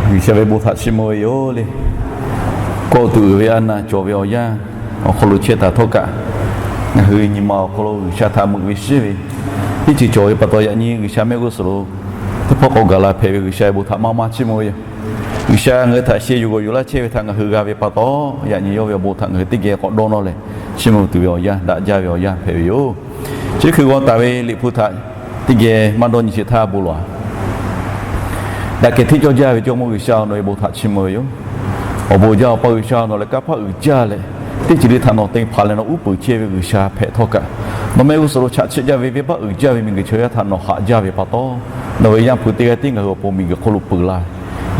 G'uiˬsha ve bon htaꞈ chiˇ mvuh ve yoˬ le. Kawˆ tuˬ uiˍ ve a naˬ cawˬ ve awˬ yanˇ awˬ hk'aw lo chehˇ taˍ htawˇ kaꞈ, ngaˬ hui nyi ma awˬ hk'aw lo G'uiˬsha htaꞈ meuꞈ ve shiˉ ve, teˇ ceuˬ cawˬ ve pa taw, yaꞈ nyi G'uiˬsha mehˆ g'uˇ suhˍ lo teˇ hpawˇ k'awꞈ gaˬ la hpehꞈ ve G'uiˬsha ve bon htaꞈ maˇ maˇ chiˇ mvuh ve yoˬ. G'uiˬsha ngaˬ hui htaꞈ sheh yuˬ g'awˬ yuˬ laˇ chehˇ ve htaꞈ ngaˬ hui g'a ve pa taw, yaꞈ nyi yawˇ ve awˬ bon htaꞈ ngaˬ hui teˇ geh k'awꞈ dawˇ nawˇ leh, chiˇ mvuh tuˬ ve awˬ yanˇ, daꞈ jaˇ ve awˬ yanˇ hpehꞈ ve yoˬ. Chi hk'e g'aw taˍ ve Liꞈ hpu htaꞈ teˇ geh maˇ dawˇ nyi chi htaˇ bon lawˬ-a. Daꞈ kehˬ hteˇ cawˇ jaˇ ve Jawˇmawˇ G'uiˬsha, nawˬ ve bon htaꞈ chiˇ mvuh ve yoˬ. Awˬ bon jaˇ Awˬ pa G'uiˬsha, nawˬ leh kanˇ paˆ uiˍ jaˇ leh, teˇ ceuˬ le htaꞈ nawˬ te hpanˍ leh nawˬ uˉ peunˍ chehˇ ve G'uiˬsha hpehꞈ htawˇ kaꞈ, nawˬ mehˆ g'uˇ suhˍ lo chaꞈ chiˆ jaˇ ve venˇbaˆ uiˍ jaˇ ve miˬguiˬ chaw yaˇ htaꞈ nawˬ haꞈ jaˇ ve pa taw, nawˬ ve Yaˇ hpu teˇ g'aˇ tiˉ ngaˬ hui awˬ pon miˬguiˬ hk'oˆ lo peuˬ laˇ ve,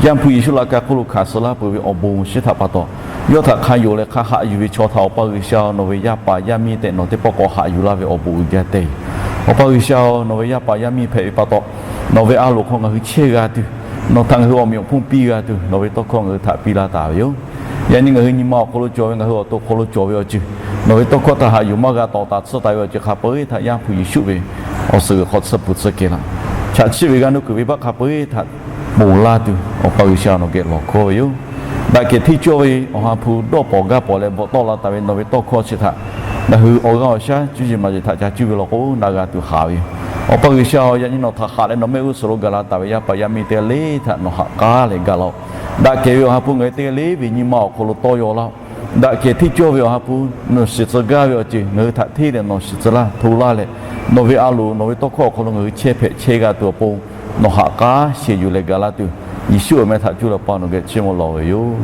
Yaˇ hpu Yeˍsuˆ laꞈ ka hk'oˆ lo hkanˍ suh laˇ peuˬ ve awˬ bon shiˉ htaꞈ pa taw, yawˇ htaꞈ hk'a yonˍ leh hk'a haꞈ yuˬ ve chaw htaꞈ Awˬ pa G'uiˬsha, nawˬ ve yaˇ paˍ yaˇ miˇ tehꞈ nawˬ teˇ pawˆ k'awꞈ haꞈ yuˬ laˇ ve awˬ bon uiˍ jaˇ te. Awˬ pa G'uiˬsha, nawˬ ve yaˇ paˍ yaˇ miˇ hpehꞈ ve pa taw, nawˬ ve a loˍ hk'aw ngaˬ hui chehˇ g'a tuˬ, nawˬ htaꞈ ngaˬ hui awˬ meꞈ awˬ hponˇ piˇ g'a tuˬ, nawˬ ve tawˇ hkawˇ ngaˬ hui htaꞈ piˇ laˇ taˍ ve yoˬ. Yaꞈ nyi ngaˬ hui nyi ma awˬ hk'aw lo cawˬ ve, ngaˬ hui awˬ to hk'aw lo cawˬ ve awˬ ceuˬ, nawˬ ve tawˇ hkawˇ htaꞈ haꞈ yuˬ maˇ g'a tawˍ taˍ tsuhˇ taˍ ve awˬ ceuˬ hk'a peu-eˬ htaꞈ Yaˇ hpu Yeˍsuˆ ve awˬ suhˍ g'uiˬ hk'aw tsuhˇ peuˬ tsuhˇ kehˬ laˇ, chaꞈ chiˆ ve g'aˇ nuˇ kuiˬ venˇbaˆ hk'a peu-eˬ htaꞈ ponˬ laˇ tuˬ Awˬ pa G'uiˬsha nawˬ geh lawˬ hkawˇ ve yoˬ. Daꞈ kehˬ hteˇ cawˇ ve Awˬ ha hpu dawˇ pawnˍ gaˇ pawnˍ leh bvuhꞈ tawˆ la taˍ ve nawˬ ve tawˇ hkawˇ chi htaꞈ ngaˬ hui awˬ g'aˇ awˬ shaˉ cuˇ yiˍ maˍ yiˍ htaꞈ ca cuˇ ve law k'o na g'a tuˬ haꞈ ve yoˬ. Awˬ pa G'uiˬsha-oˬ, yaꞈ nyi nawˬ htaꞈ haꞈ leh nawˬ mehˆ g'uˇ suhˍ lo gaˬ la taˍ ve yaˇ paˍ yaˇ miˇ teˇ g'aˇ le htaꞈ nawˬ haꞈ k'aˉ leh gaˬ laˇ-oˬ. Daꞈ kehˬ ve Awˬ ha hpu ngaˬ hui teˇ g'aˇ le ve nyi ma awˬ hk'aw lo tawˇ yaw laˇ-oˬ. Daꞈ kehˬ hteˇ cawˇ ve Awˬ ha hpu nawˬ shiˍ tcuh gaˇ ve awˬ ceuˬ ngaˬ hui htaꞈ hteˇ leh nawˬ shiˍ tcuh laˇ hto laˇ leh, nawˬ ve a loˍ nawˬ ve tawˇ hkawˇ awˬ hk'aw lo ngaˬ hui chehˇ hpehꞈ chehˇ g'a tuˬ awˬ pon nawˬ haꞈ k'aˉ sheh yuˬ leh gaˬ laˇ tuˬ, Yeˍsuˆ awˬ meh htaꞈ cuˇ leh Awˬ pa nawˬ geh chiˇ mvuh lawˬ ve yoˬ.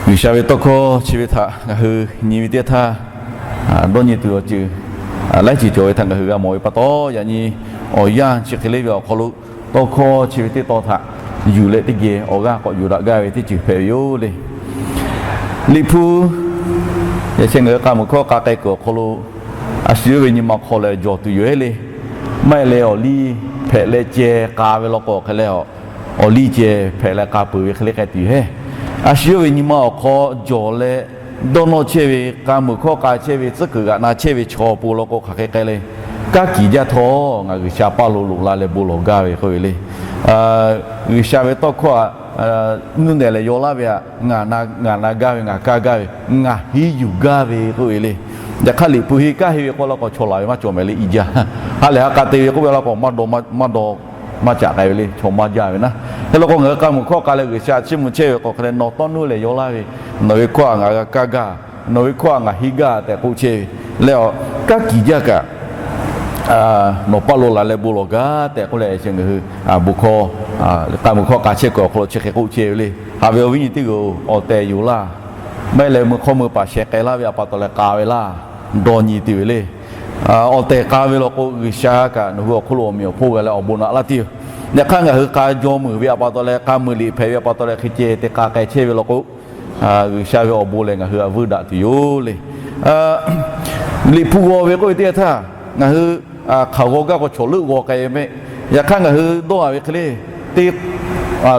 G'uiˬsha ve tawˇ hkawˇ chi ve htaꞈ ngaˬ hui nyi ve teˇ htaˇ, dawˇ nyi tuˬ awˬ ceuˬ laiˉ ceuˬ cawˬ ve htaꞈ ngaˬ hui g'a mawˬ ve pa taw, yaꞈ nyi awˬ yanˇ chi hk'e le ve awˬ hk'aw lo tawˇ hkawˇ chi ve teˇ tawn htaꞈ yuˬ leh teˇ geh awˬ g'aˇ k'awꞈ yuˬ daꞈ gaˇ ve teˇ ceuˬ hpehꞈ ve yoˬ le. Liꞈ hpu yaꞈ sheh ngaˬ hui k'a muiˬ hkawˇ k'a k'ai kuiˬ awˬ hk'aw lo, a shu yawˇ ve nyi ma hk'aw leh jawˬ tuˬ yoˬ heˆ le. Maˇ heˆ leh awˬ liˇ hpehꞈ leh ceh k'a ve law k'o hk'e leh, awˬ liˇ ceh hpehꞈ leh k'a peuˬ ve hk'e le k'ai tuˬ yoˬ heˆ. A shu yawˇ ve nyi ma awˬ hk'aw jawˬ leh dawˇ nawˇ chehˇ ve, k'a muiˬ hkawˇ k'a chehˇ ve, tcuhˉ kuiˬ g'aꞈ na chehˇ ve chaw pon law k'o hk'aˬ hk'e k'ai le. Kanˉ kiˬ jaˇ htawˇ ngaˬ G'uiˬsha paˇ lo loꞈ la leh bon lawˬ gaˇ ve k'oˆ ve le. G'uiˬsha ve tawˇ hkawˇ aꞈ nuˇ nehˬ lehˬ yaw laˇ ve aꞈ, ngaˬ na gaˇ ve, ngaˬ kaˇ gaˇ ve, ngaˬ henˇ yuˬ gaˇ ve k'oˆ ve le. Yaꞈ hk'aˇ Liꞈ hpu henˇ kanˉ henˇ ve k'oˆ law k'o chaw laˬ ve maˇ cawˬ mehˍ le. I jaˇ ha lehˬ ha k'a te ve k'oˆ ve law k'o maˇ dawˇ maˇ caꞈ k'ai ve le, chaw maˇ jaˇ ve naˉ. Hk'e law k'o ngaˬ hui k'a muiˬ hkawˇ k'a leh G'uiˬsha chiˇ mvuh chehˇ ve k'o hk'e leh nawˬ tawˇ nuˇ lehˬ yaw laˇ ve, nawˬ ve hkawˇ aꞈ ngaˬ g'a kaˇ gaˇ, nawˬ ve hkawˇ aꞈ ngaˬ henˇ gaˇ tehꞈ k'oˆ chehˇ ve le. Kanˉ kiˬ jaˇ kaꞈ nawˬ paˇ lo laˬ leh bon lawˬ gaˇ tehꞈ k'oˆ leh, ngaˬ hui bon hkawˇ, k'a muiˬ hkawˇ k'a chehˇ kuiˬ awˬ hk'aw lo chi hk'e k'oˆ chehˇ ve le. Haꞈ ve awˬ viˉ nyi teˇ g'aˇ-oˬ, awˬ tehˬ yoˬ laˇ. Maˇ heˆ leh meuˇ hkawˇ meuˇ paˍ sheh k'ai laˇ ve a pa taw leh k'a ve laˇ, dawˇ nyi tuˬ ve le. Awˬ tehˬ k'a ve law k'o G'uiˬsha kaꞈ nawˬ hui awˬ hk'oˆ lo awˬ meꞈ awˬ hponˇ g'a leh awˬ bon naꞈ laˇ tuˬ yoˬ. Yaꞈ hk'aˇ ngaˬ hui k'a jaw meuˬ ve a pa taw leh k'a meuˬ liꞈ hpehꞈ ve a pa taw leh hk'e ceh te k'a k'ai chehˇ ve law k'o, G'uiˬsha ve awˬ bon lehˬ ngaˬ hui aꞈ vuiˇ daꞈ tuˬ yoˬ le. Liꞈ hpu g'aw ve k'oˆ ve teˇ yanˇ htaˇ, ngaˬ hui hk'aˬ g'aw gaˇ k'o chaw leuˆ g'aw k'ai ve mehˆ. Yaꞈ hk'aˇ ngaˬ hui dawˇ a ve hk'e le, teˇ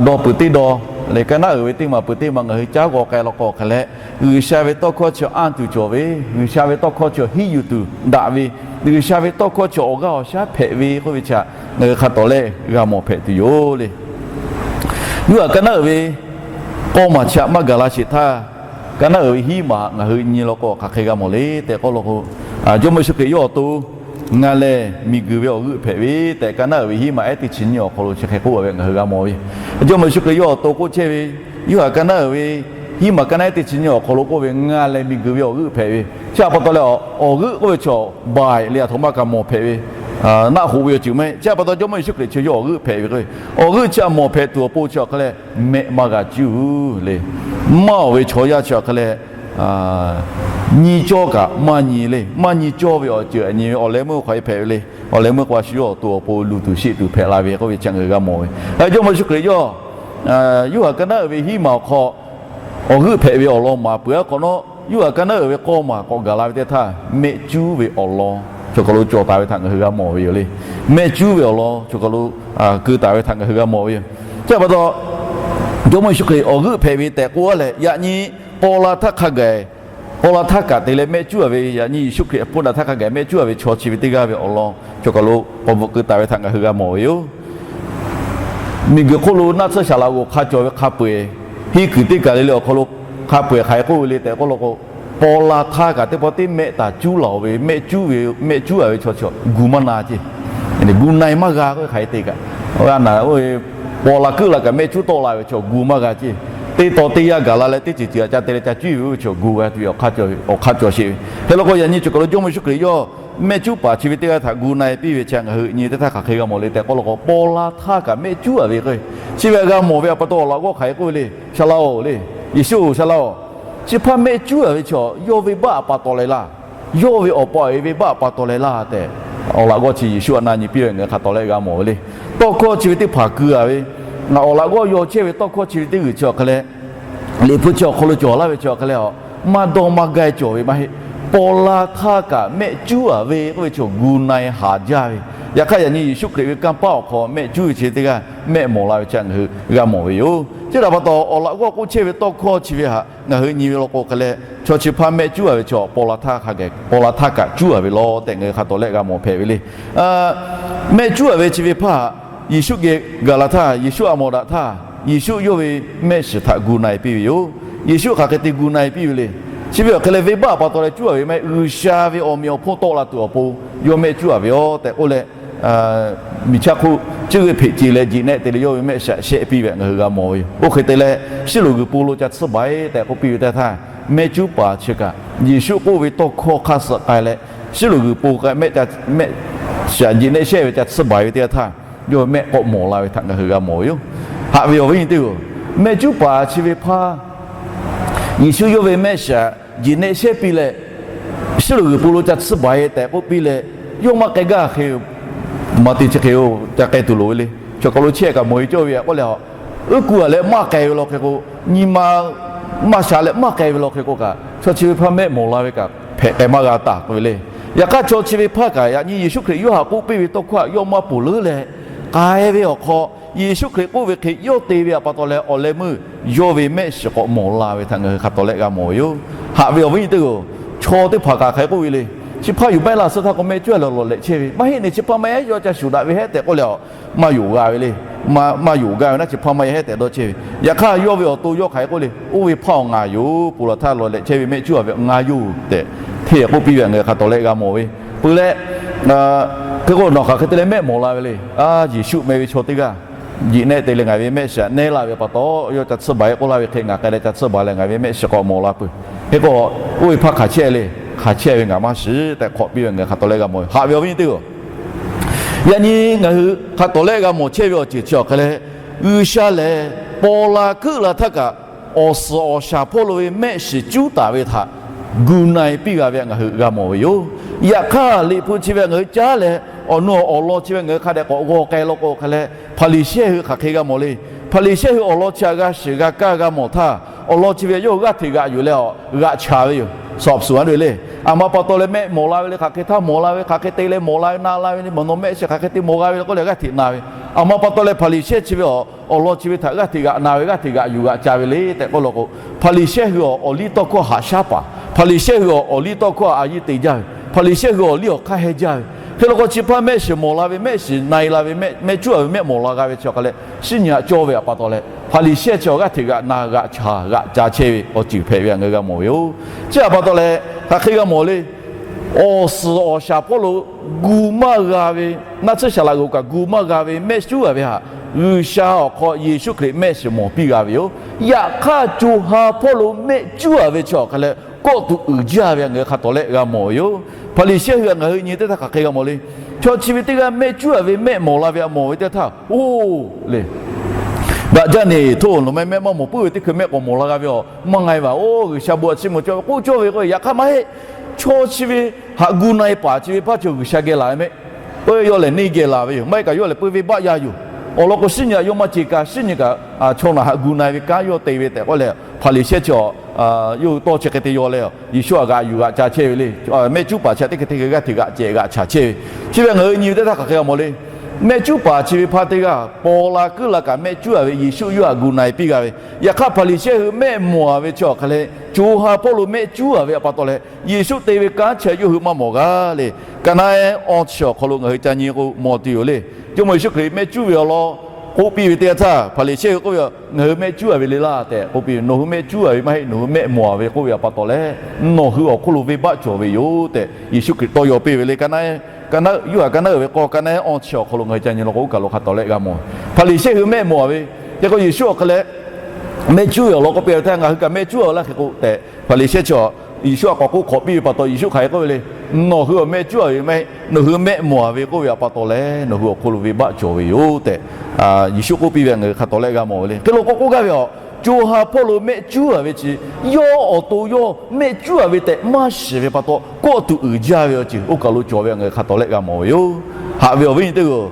dawˇ peuˬ teˇ dawˇ lehˬ, ka naˉ uiˍ ve teˇ maˬ peuˬ teˇ maˬ ngaˬ hui caˉ g'aw k'ai law k'o hk'e leh, G'uiˬsha ve tawˇ hkawˇ chi anˇ tuˬ cawˬ ve, G'uiˬsha ve tawˇ hkawˇ chi henˇ yuˬ tuˬ daꞈ ve, G'uiˬsha ve tawˇ hkawˇ chi awˬ g'aˇ awˬ shaˉ hpehꞈ ve k'oˆ ve chi htaꞈ ngaˬ hui hk'a tawˍ lehˆ g'a mawˬ hpehꞈ tuˬ yoˬ le. Yoˇhanˬ ka naˉ uiˍ ve k'aw maˬ chi htaꞈ maˇ gaˬ la sheˍ htaˇ, ka naˉ uiˍ ve hiˉ maˬ ngaˬ hui nyi law k'o hk'aˬ hk'e g'a mawˬ le tehꞈ k'oˆ law k'o, Jawˇmawˇ Yeˍsuˆ Hkriꞈ yawˇ awˬ to ngaˬ lehˬ miˬguiˬ ve awˬ g'euˆ hpehꞈ ve tehꞈ, ka naˉ uiˍ ve hiˉ maˬ ehˉ teˇ chi nyiˇ awˬ hk'aw lo chi hk'e k'oˆ ve ngaˬ hui g'a mawˬ ve. Jawˇmawˇ Yeˍsuˆ Hkriꞈ yawˇ awˬ to k'oˆ chehˇ ve, Yoˇhanˬ ka naˉ uiˍ ve hiˉ maˬ ka naˉ ehˉ teˇ chi nyiˇ awˬ hk'aw lo k'oˆ ve, ngaˬ lehˬ miˬguiˬ ve awˬ g'euˆ hpehꞈ ve. Chi htaꞈ pa taw leh awˬ g'euˆ k'oˆ ve chaw baˬ leh a htoꞈ ma kaꞈ mawˬ hpehꞈ ve, naˆ hoꞈ ve awˬ ceuˬ maˇ heˆ. Chi htaꞈ pa taw Jawˇmawˇ Yeˍsuˆ Hkriꞈ chi yawˇ awˬ g'euˆ hpehꞈ ve k'o, awˬ g'euˆ chi htaꞈ mawˬ hpehꞈ tuˬ awˬ pon chi awˬ hk'e leh mehˆ maˇ g'a cuˇ le. Maˇ oˬ ve chaw yaˇ chi awˬ hk'e leh nyi cawˇ kaꞈ maˇ nyi le. Maˇ nyi cawˇ ve awˬ ceuˬ aꞈ nyi ve awˬ leh meuˇ hk'aw e hpehꞈ ve le. Awˬ leh meuˇ k'o a shu yawˇ awˬ to awˬ pon luˬ tuˬ sheˆ tuˬ hpehꞈ la ve k'oˆ ve chi ngaˬ hui g'a mawˬ ve. Jawˇmawˇ Yeˍsuˆ Hkriꞈ yawˇ Yoˇhanˬ ka naˉ uiˍ ve hiˉ maˬ awˬ hk'aw awˬ g'euˆ hpehꞈ ve awˬ lawn maˍ peuˬ a hk'awꞈ nawˉ, Yoˇhanˬ ka naˉ uiˍ ve k'aw maˬ k'awꞈ gaˬ la ve teˇ htaˇ, mehˆ cuˉ ve awˬ lawn chaw hk'aw lo cawˬ taˍ ve htaꞈ ngaˬ hui g'a mawˬ ve yoˬ le. Mehˆ cuˉ ve awˬ lawn chaw hk'aw lo keu taˍ ve htaꞈ ngaˬ hui g'a mawˬ ve yoˬ. Chi htaꞈ pa taw, Jawˇmawˇ Yeˍsuˆ Hkriꞈ awˬ g'euˆ hpehꞈ ve tehꞈ k'oˆ a leh, yaꞈ nyi k'aw la htaˇ hk'a gaˬ, k'aw la htaˇ kaꞈ te leh mehˆ cuˉ a ve, yaꞈ nyi Yeˍsuˆ Hkriꞈ hpfuhˇ daꞈ htaˇ hk'a gaˬ mehˆ cuˉ a ve chaw chi ve teˇ g'aˇ ve awˬ lawn chaw hk'aw lo k'awꞈ bvuhꞈ keu taˍ ve htaꞈ ngaˬ hui g'a mawˬ ve yoˬ. Miˬguiˬ hk'oˆ lo naˆ tsuhˇ shaˍ laꞈ g'oˍ hk'a cawˬ ve hk'a peu-eˬ, henˇ kuiˬ teˇ kaˬ le le awˬ hk'aw lo hk'a peu-eˬ hk'aˬ hk'e k'oˆ ve le tehꞈ k'oˆ law k'o, paw la htaˇ kaꞈ teˇ pawˆ teˇ mehˆ taˍ cuˉ laˬ ve, mehˆ cuˉ ve, mehˆ cuˉ a ve chaw chi gu maˇ na ceˇ. Gu na-e maˇ g'a k'oˆ ve hk'aˬ hk'e te kaꞈ, paw la hkuiˉ la kaꞈ mehˆ cuˉ tawˆ la ve chaw gu maˇ g'a ceˇ. Teˇ taw teˇ yanˇ gaˬ la leh teˇ ceuˬ ceuˬ aꞈ ca te leh ca cuˉ ve oˇ ve chaw gu g'a tuˬ ve awˬ hk'aˇ cawˬ sheˍ ve. Hk'e law k'o, yaꞈ nyi chi kaˬ lo Jawˇmawˇ Yeˍsuˆ Hkriꞈ yawˇ mehˆ cuˉ paˍ chi ve teˇ g'aˇ htaꞈ gu na-e piˇ ve chi ngaˬ hui nyi teˇ htaˇ hk'aˬ hk'e g'a mawˬ le tehꞈ k'oˆ law k'o, paw la htaˇ kaꞈ mehˆ cuˉ a ve k'o, chi ve g'a mawˬ ve awˬ pa taw awˬ laꞈ g'awˇ hk'aˬ hk'e k'oˆ ve le, Saˍ laꞈ-oˬ le, Yeˍsuˆ-oˬ, Saˍ laꞈ-oˬ, chi hpaˇ mehˆ cuˉ a ve chaw yawˇ venˇbaˆ awˬ pa taw leh laˇ. Yawˇ ve awˬ pa awˬ e venˇbaˆ awˬ pa taw leh laˇ tehꞈ, awˬ laꞈ g'awˇ chi Yeˍsuˆ htaꞈ na nyi piˇ ve ngaˬ hui hk'a tawˍ lehˆ g'a mawˬ ve le. Tawˇ hkawˇ chi ve teˇ hpaˍ keu a ve, awˬ laꞈ g'awˇ yaw chehˇ ve tawˇ hkawˇ chi ve teˇ g'uiˬ chi awˬ hk'aw leh, Liꞈ hpu chi awˬ hk'aw lo cawˬ laˇ ve chi awˬ hk'aw leh, maˇ dawˇ maˇ gaˇ cawˬ ve maˇ heˆ. Paw la htaˇ kaꞈ mehˆ cuˉ a ve k'oˆ ve chaw gu na-e haˍ jaˇ ve. Yaꞈ hk'aˇ yaꞈ nyi Yeˍsuˆ Hkriꞈ ve kanˇ paˆ awˬ hk'aw mehˆ cuˉ ve chi teˇ g'aˇ mehˆ mawˬ la ve chi ngaˬ hui g'a mawˬ ve yoˬ. Chi htaꞈ pa taw, awˬ laꞈ g'awˇ k'oˆ chehˇ ve tawˇ hkawˇ chi ve htaꞈ ngaˬ hui nyi ve law k'o hk'e leh, chaw chi hpaˇ mehˆ cuˉ a ve chaw paw la htaˇ kaꞈ cuˉ a ve law tehꞈ ngaˬ hui hk'a tawˍ lehˆ g'a mawˬ hpehꞈ ve le. Mehˆ cuˉ a ve chi ve hpaˇ, Yeˍsuˆ geh gaˬ la htaˇ, Yeˍsuˆ a mawˬ daꞈ htaˇ, Yeˍsuˆ yawˇ ve mehˆ shiˍ htaꞈ gu na-e piˇ ve yoˬ. Yeˍsuˆ hk'aˬ hk'e te gu na-e piˇ ve le. Chi ve awˬ hk'e leh venˇbaˆ awˬ pa taw leh cuˉ a ve maˇ heˆ, G'uiˬsha ve awˬ meꞈ awˬ hponˇ tawˆ la tuˬ awˬ pon yawˇ mehˆ cuˉ a ve yoˬ tehꞈ k'oˆ leh, miˬ chaˇ hk'oˆ cuˇ g'euˆ hpeꞈ ce leh jiꞈ nehˆ te leh yawˇ ve mehˆ shiˍ shehˆ piˇ ve ngaˬ hui g'a mawˬ ve yoˬ. Oˇ hk'e te leh, shiˉ loꞈ g'uiˬ po lo ca tsuhˇ baˬ-e tehꞈ k'oˆ piˇ ve teˇ htaˇ, mehˆ cuˉ paˍ chi kaꞈ Yeˍsuˆ k'oˆ ve tawˇ hkawˇ hk'aˇ suh k'ai leh, shiˉ loꞈ g'uiˬ po k'ai mehˆ shiˍ jiꞈ nehˆ shehˆ ve ca tsuhˇ baˬ ve teˇ yanˇ htaˇ, yawˇ ve mehˆ k'awꞈ mawˬ la ve htaꞈ ngaˬ hui g'a mawˬ ve yoˬ. Haꞈ ve awˬ viˉ nyi teˇ-oˬ, mehˆ cuˉ paˍ chi ve hpaˇ Yeˍsuˆ yawˇ ve mehˆ shiˍ jiꞈ nehˆ shehˆ piˇ leh, shiˉ loꞈ g'uiˬ po lo ca tsuhˇ baˬ-e tehꞈ k'oˆ piˇ leh, yawˇ maˇ k'ai gaˇ hk'e, maˇ te chi hk'e-o, ca k'ai tuˬ loˍ ve le. Chaw hk'aw lo chehˇ kaꞈ mawˬ-e cawˇ ve k'oˆ leh, uˉ kuˬ a leh maˇ k'ai ve law hk'e k'o, nyi ma maˇ sha leh maˇ k'ai ve law hk'e k'o kaꞈ, chaw chi ve hpaˇ mehˆ mawˬ la ve kaꞈ hpehꞈ k'ai maˇ g'a taˍ k'oˆ ve le. Yaꞈ hk'aˇ chaw chi ve hpaˇ kaꞈ yaꞈ nyi Yeˍsuˆ Hkriꞈ yawˇ htaꞈ k'oˆ piˇ ve tawˇ hkawˇ htaꞈ yawˇ maˇ ponˬ leuˉ leh, k'ai ve awˬ hk'aw, Yeˍsuˆ Hkriꞈ k'oˆ ve hk'e yawˇ te ve awˬ pa taw leh awˬ leh meuˇ yawˇ ve mehˆ shiˍ k'awꞈ mawˬ la ve htaꞈ ngaˬ hui hk'a tawˍ lehˆ g'a mawˬ ve yoˬ. Haꞈ ve awˬ viˉ nyi teˇ-oˬ, chaw teˇ hpaˍ kaꞈ hk'aˬ hk'e k'oˆ ve le. Chi hpaˇ yuˬ baˆ laˇ suh htaˇ k'o mehˆ cuˉ a leh lawˬ lehꞈ chehˇ ve, maˇ heˆ ne chi hpaˇ maˇ heˆ yawˇ ca shuˍ daꞈ ve heˆ tehꞈ k'oˆ leh, maˇ yonˍ g'a ve le. Maˇ yonˍ g'a ve naˉ chi hpaˇ maˇ heˆ tehꞈ dawˇ chehˇ ve. Yaꞈ hk'aˇ yawˇ ve awˬ to yawˇ hk'aˬ hk'e k'oˆ le, oˇ ve hpaˇ-oˬ ngaˬ yoˬ, ponˬ laˬ htaˇ lawˬ lehꞈ chehˇ ve mehˆ cuˉ a ve ngaˬ yoˬ tehꞈ hteˇ k'oˆ piˇ ve ngaˬ hui hk'a tawˍ lehˆ g'a mawˬ ve. Peuˬ leh, hk'e k'o nawˬ hk'aˬ hk'e te leh mehˆ mawˬ la ve le. A, Yeˍsuˆ meh ve chaw teˇ g'aˇ jiꞈ nehˆ te leh ngaˬ ve mehˆ shiˍ nehˆ laˇ ve pa taw, yawˇ ca tsuhˇ baˬ-e k'oˆ laˇ ve hk'e ngaˬ k'ai leh ca tsuhˇ baˬ leh ngaˬ ve mehˆ shiˍ k'awꞈ mawˬ la peuˬ. Hk'e k'o, oˇ ve hpaˇ hk'aˬ chehˇ le, hk'aˬ chehˇ ve ngaˬ maˇ shiˍ tehꞈ hk'awꞈ piˇ ve ngaˬ hui hk'a tawˍ lehˆ g'a mawˬ ve. Haꞈ ve awˬ viˉ nyi teˇ-oˬ, yaꞈ nyi ngaˬ hui hk'a tawˍ lehˆ g'a mawˬ chehˇ ve awˬ ceuˬ chi awˬ hk'e leh, G'uiˬsha lehˬ paw la hkuiˉ la htaˇ kaꞈ awˬ suhˍ awˬ shaˍ hpawˇ lo ve mehˆ shiˍ cuˉ taˍ ve htaꞈ gu na-e piˇ g'a ve ngaˬ hui g'a mawˬ ve yoˬ. Yaꞈ hk'aˇ Liꞈ hpu chi ve ngaˬ hui caˉ leh, awˬ nu awˬ lawn chi ve ngaˬ hui hk'a dehꞈ k'awꞈ g'aw k'ai law k'o hk'e leh, Hpaˍriˍsehˇ hui hk'aˬ hk'e g'a mawˬ le. Hpaˍriˍsehˇ hui awˬ lawn chi htaꞈ g'a shiˍ g'a kaˇ g'a mawˬ htaˇ, awˬ lawn chi ve yawˇ hui g'aˇ hteꞈ g'aꞈ yuˬ leh awˬ g'aꞈ chaˍ ve yoˬ. Sawˍ suˍ a ve le. Aˬ ma pa taw leh mehˆ mawˬ la ve le, hk'aˬ hk'e htaˇ mawˬ la ve, hk'aˬ hk'e te leh mawˬ la ve, na la ve le, mawˬ nawˬ mehˆ shiˍ hk'aˬ hk'e te mawˬ g'a ve le k'oˆ leh g'aˇ hteꞈ na ve. Aˬ ma pa taw leh Hpaˍriˍsehˇ chi ve awˬ, awˬ lawn chi ve htaꞈ g'aˇ hteꞈ g'aꞈ na ve, g'aˇ hteꞈ g'aꞈ yuˬ g'aꞈ ca ve le tehꞈ k'oˆ law k'o, Hpaˍriˍsehˇ hui awˬ, awˬ liˇ tawˇ hkawˇ haꞈ shaˉ paˍ, Hpaˍriˍsehˇ hui awˬ, awˬ liˇ tawˇ hkawˇ a yiˇ te jaˇ ve, Hpaˍriˍsehˇ hui awˬ liˇ awˬ hk'aˇ heh jaˇ ve. Hk'e law k'o chi hpaˇ mehˆ shiˍ mawˬ la ve, mehˆ shiˍ na-e la ve, mehˆ, mehˆ cuˉ a ve mehˆ mawˬ la g'a ve chi awˬ hk'a leh, shiˉ nyi haꞈ cawˇ ve awˬ pa taw leh Hpaˍriˍsehˇ chi awˬ g'aˇ hteꞈ g'aꞈ na g'aꞈ chaˍ g'aꞈ ca chehˇ ve awˬ ceuˬ hpehꞈ ve htaꞈ ngaˬ hui g'a mawˬ ve yoˬ. Chi htaꞈ pa taw leh hk'aˬ hk'e g'a mawˬ le. Awˬ suhˍ awˬ shaˍ hpawˇ lo gu maˇ g'a ve, naˆ tsuhˇ shaˍ laꞈ g'oˍ kaꞈ gu maˇ g'a ve mehˆ cuˉ a ve htaꞈ G'uiˬsha awˬ hk'aw Yeˍsuˆ Hkriꞈ mehˆ shiˍ mawˬ piˇ g'a ve yoˬ. Yaꞈ hk'aˇ co ha hpawˇ lo mehˆ cuˉ a ve chi awˬ hk'a leh kawˆ tuˬ uiˍ jaˇ ve htaꞈ ngaˬ hui hk'a tawˍ lehˆ g'a mawˬ ve yoˬ. Hpaˍriˍsehˇ hui htaꞈ ngaˬ hui nyi teˇ htaˇ hk'aˬ hk'e g'a mawˬ le. Chaw chi ve teˇ g'aˇ mehˆ cuˉ a ve mehˆ mawˬ la ve htaꞈ mawˬ ve teˇ htaˇ, oˇ le, daꞈ jaˇ ne, hto, nawˬ meh mehˆ maˇ mawˬ puiˉ ve teˇ hkui mehˆ k'awꞈ mawˬ la g'a ve aˬ, maˇ nga-e vaˬ. Oˇ, G'uiˬsha bon htaꞈ chiˇ mvuh cawˇ ve k'oˆ cawˇ ve k'o, yaꞈ hk'aˇ maˇ heˆ. Chaw chi ve htaꞈ gu na-e paˍ chi ve hpaˇ chaw G'uiˬsha geh laˬ ve mehˆ, yawˇ lehˬ neˇ geh laˬ ve yoˬ. Maˇ heˆ kaꞈ yawˇ lehˬ peu venˇbaˆ yaˇ yoˬ. Awˬ lawn k'o, shiˉ nyi haꞈ yawˇ maˇ ce kaꞈ, shiˉ nyi kaꞈ chaw naˬ htaꞈ gu na-e ve kanˉ yawˇ te ve tehꞈ k'oˆ leh, Hpaˍriˍsehˇ chi awˬ, yawˇ hui tawˇ chi hk'e te yaw leh, Yeˍsuˆ htaꞈ g'aꞈ yuˬ g'aꞈ ca chehˇ ve le. Mehˆ cuˉ paˍ chi htaꞈ teˇ hk'e teˇ hk'e g'aˇ hteꞈ g'aꞈ cehˬ g'aꞈ caˍ chehˇ ve. Chi ve ngaˬ hui nyi ve teˇ htaˇ hk'aˬ hk'e g'a mawˬ le. Mehˆ cuˉ paˍ chi ve hpaˇ teˇ g'aˇ paw la kuiˉ la kaꞈ mehˆ cuˉ a ve Yeˍsuˆ yawˇ htaꞈ gu na-e piˇ g'a ve. Yaꞈ hk'aˇ Hpaˍriˍsehˇ hui mehˆ mawˬ a ve chi awˬ hk'a leh, co ha hpawˇ lo mehˆ cuˉ a ve awˬ pa taw leh, Yeˍsuˆ te ve kanˉ chi yawˇ hui maˇ mawˬ g'a le. Kaˍnaˆ ehˉ awˬ chi awˬ hk'aw lo ngaˬ hui ca nyi k'o mawˬ tuˬ yoˬ le. Jawˇmawˇ Yeˍsuˆ Hkriꞈ mehˆ cuˉ ve awˬ lawn k'oˆ piˇ ve teˇ yanˇ htaˇ, Hpaˍriˍsehˇ hui k'oˆ ve, Ngaˬ hui mehˆ cuˉ a ve le laˇ tehꞈ k'oˆ piˇ ve, Nawˬ hui mehˆ cuˉ a ve maˇ heˆ, nawˬ hui mehˆ mawˬ a ve k'oˆ ve pa taw leh, nawˬ hui awˬ hk'oˆ lo venˇbaˆ cawˬ ve yoˬ tehꞈ Yeˍsuˆ Hkriꞈ tawˇ yaw piˇ ve le. Ka naˉ, Yoˇhanˬ ka naˉ uiˍ ve k'awˇ, ka naˉ awˇ chi awˬ hk'aw lo ngaˬ hui ca nyi law k'o, oˇ kaˬ lo hk'a tawˍ lehˆ g'a mawˬ. Hpaˍriˍsehˇ hui mehˆ mawˬ a ve, hk'e k'o Yeˍsuˆ awˬ hk'aw leh mehˆ cuˉ ve awˬ lawn k'oˆ piˇ ve htaˇ, Ngaˬ hui kaꞈ mehˆ cuˉ a laˇ hk'e k'o tehꞈ, Hpaˍriˍsehˇ chi Yeˍsuˆ htaꞈ k'awꞈ k'oˆ hk'awꞈ piˇ ve pa taw, Yeˍsuˆ hk'aˬ hk'e k'oˆ ve le. Nawˬ hui awˬ mehˆ cuˉ a ve maˇ heˆ, nawˬ hui mehˆ mawˬ a ve k'oˆ ve pa taw leh, nawˬ hui awˬ hk'oˆ lo venˇbaˆ cawˬ ve yoˬ tehꞈ Yeˍsuˆ k'oˆ piˇ ve ngaˬ hui hk'a tawˍ lehˆ g'a mawˬ ve le. Hk'e lo k'o k'oˆ gaˇ ve a, co ha hpawˇ lo mehˆ cuˉ a ve chi yawˇ awˬ to yawˇ mehˆ cuˉ a ve tehꞈ maˇ shiˍ ve pa taw, kawˆ tuˬ uiˍ jaˇ ve awˬ ceuˬ oˇ kaˬ lo cawˬ ve ngaˬ hui hk'a tawˍ lehˆ g'a mawˬ ve yoˬ. Haꞈ ve awˬ viˉ nyi teˇ g'aˇ-oˬ,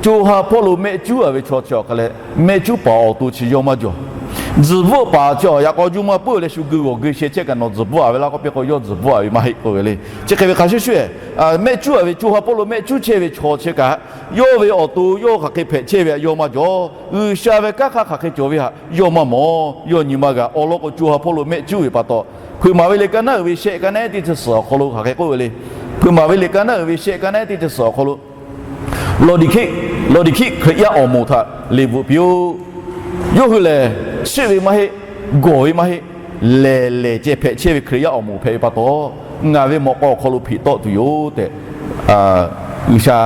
co ha hpawˇ lo mehˆ cuˉ a ve chaw chi awˬ hk'a leh, mehˆ cuˉ paˍ awˬ to chi yawˇ maˇ jawˬ. Tzuhˬ bvuhˆ paˍ chi yaꞈ k'aw juˇ maˇ puiˉ leh shu geu g'awˬ geu sheh chehˇ kaꞈ nawˬ tzuhˬ bvuhˆ a ve laˇ k'oˆ piˇ k'o, yawˇ tzuhˬ bvuhˆ a ve maˇ heˆ k'oˆ ve le. Chi hk'e ve hk'a shuˍ shuˍ, mehˆ cuˉ a ve co ha hpawˇ lo mehˆ cuˉ chehˇ ve chaw chi kaꞈ, yawˇ ve awˬ to yawˇ hk'aˬ hk'e hpehꞈ chehˇ ve htaꞈ yawˇ maˇ jawˬ. G'uiˬsha ve kanˉ hk'aˇ hk'aˬ hk'e cawˬ ve htaꞈ yawˇ maˇ mawˬ, yawˇ nyi maˇ g'a. Awˬ lawn k'o, co ha hpawˇ lo mehˆ cuˉ ve pa taw, Hpeuꞈ maˍ ve liꞈ ka naˉ uiˍ ve shehˆ, ka naˉ ehˉ teˇ chi suhˍ awˬ hk'aw lo hk'aˬ hk'e k'oˆ ve le. Hpeuꞈ maˍ ve liꞈ ka naˉ uiˍ ve shehˆ, ka naˉ ehˉ teˇ chi suhˍ awˬ hk'aw lo, Lawˬdiˍhkiˆ, Lawˬdiˍhkiˆ Hkriꞈ yaˇ awˬ moˍ htaꞈ liꞈ bvuhꞈ piˇ-oˆ. Yawˇ hui lehˬ, shiˆ ve maˇ heˆ, gawˬ ve maˇ heˆ, lehˬ lehˬ ceh hpehꞈ chehˇ ve Hkriꞈ yaˇ awˬ moˍ hpehꞈ ve pa taw, ngaˬ ve mawꞈ k'aw awˬ hk'aw lo hpeꞈ tawˆ tuˬ yoˬ tehꞈ, G'uiˬsha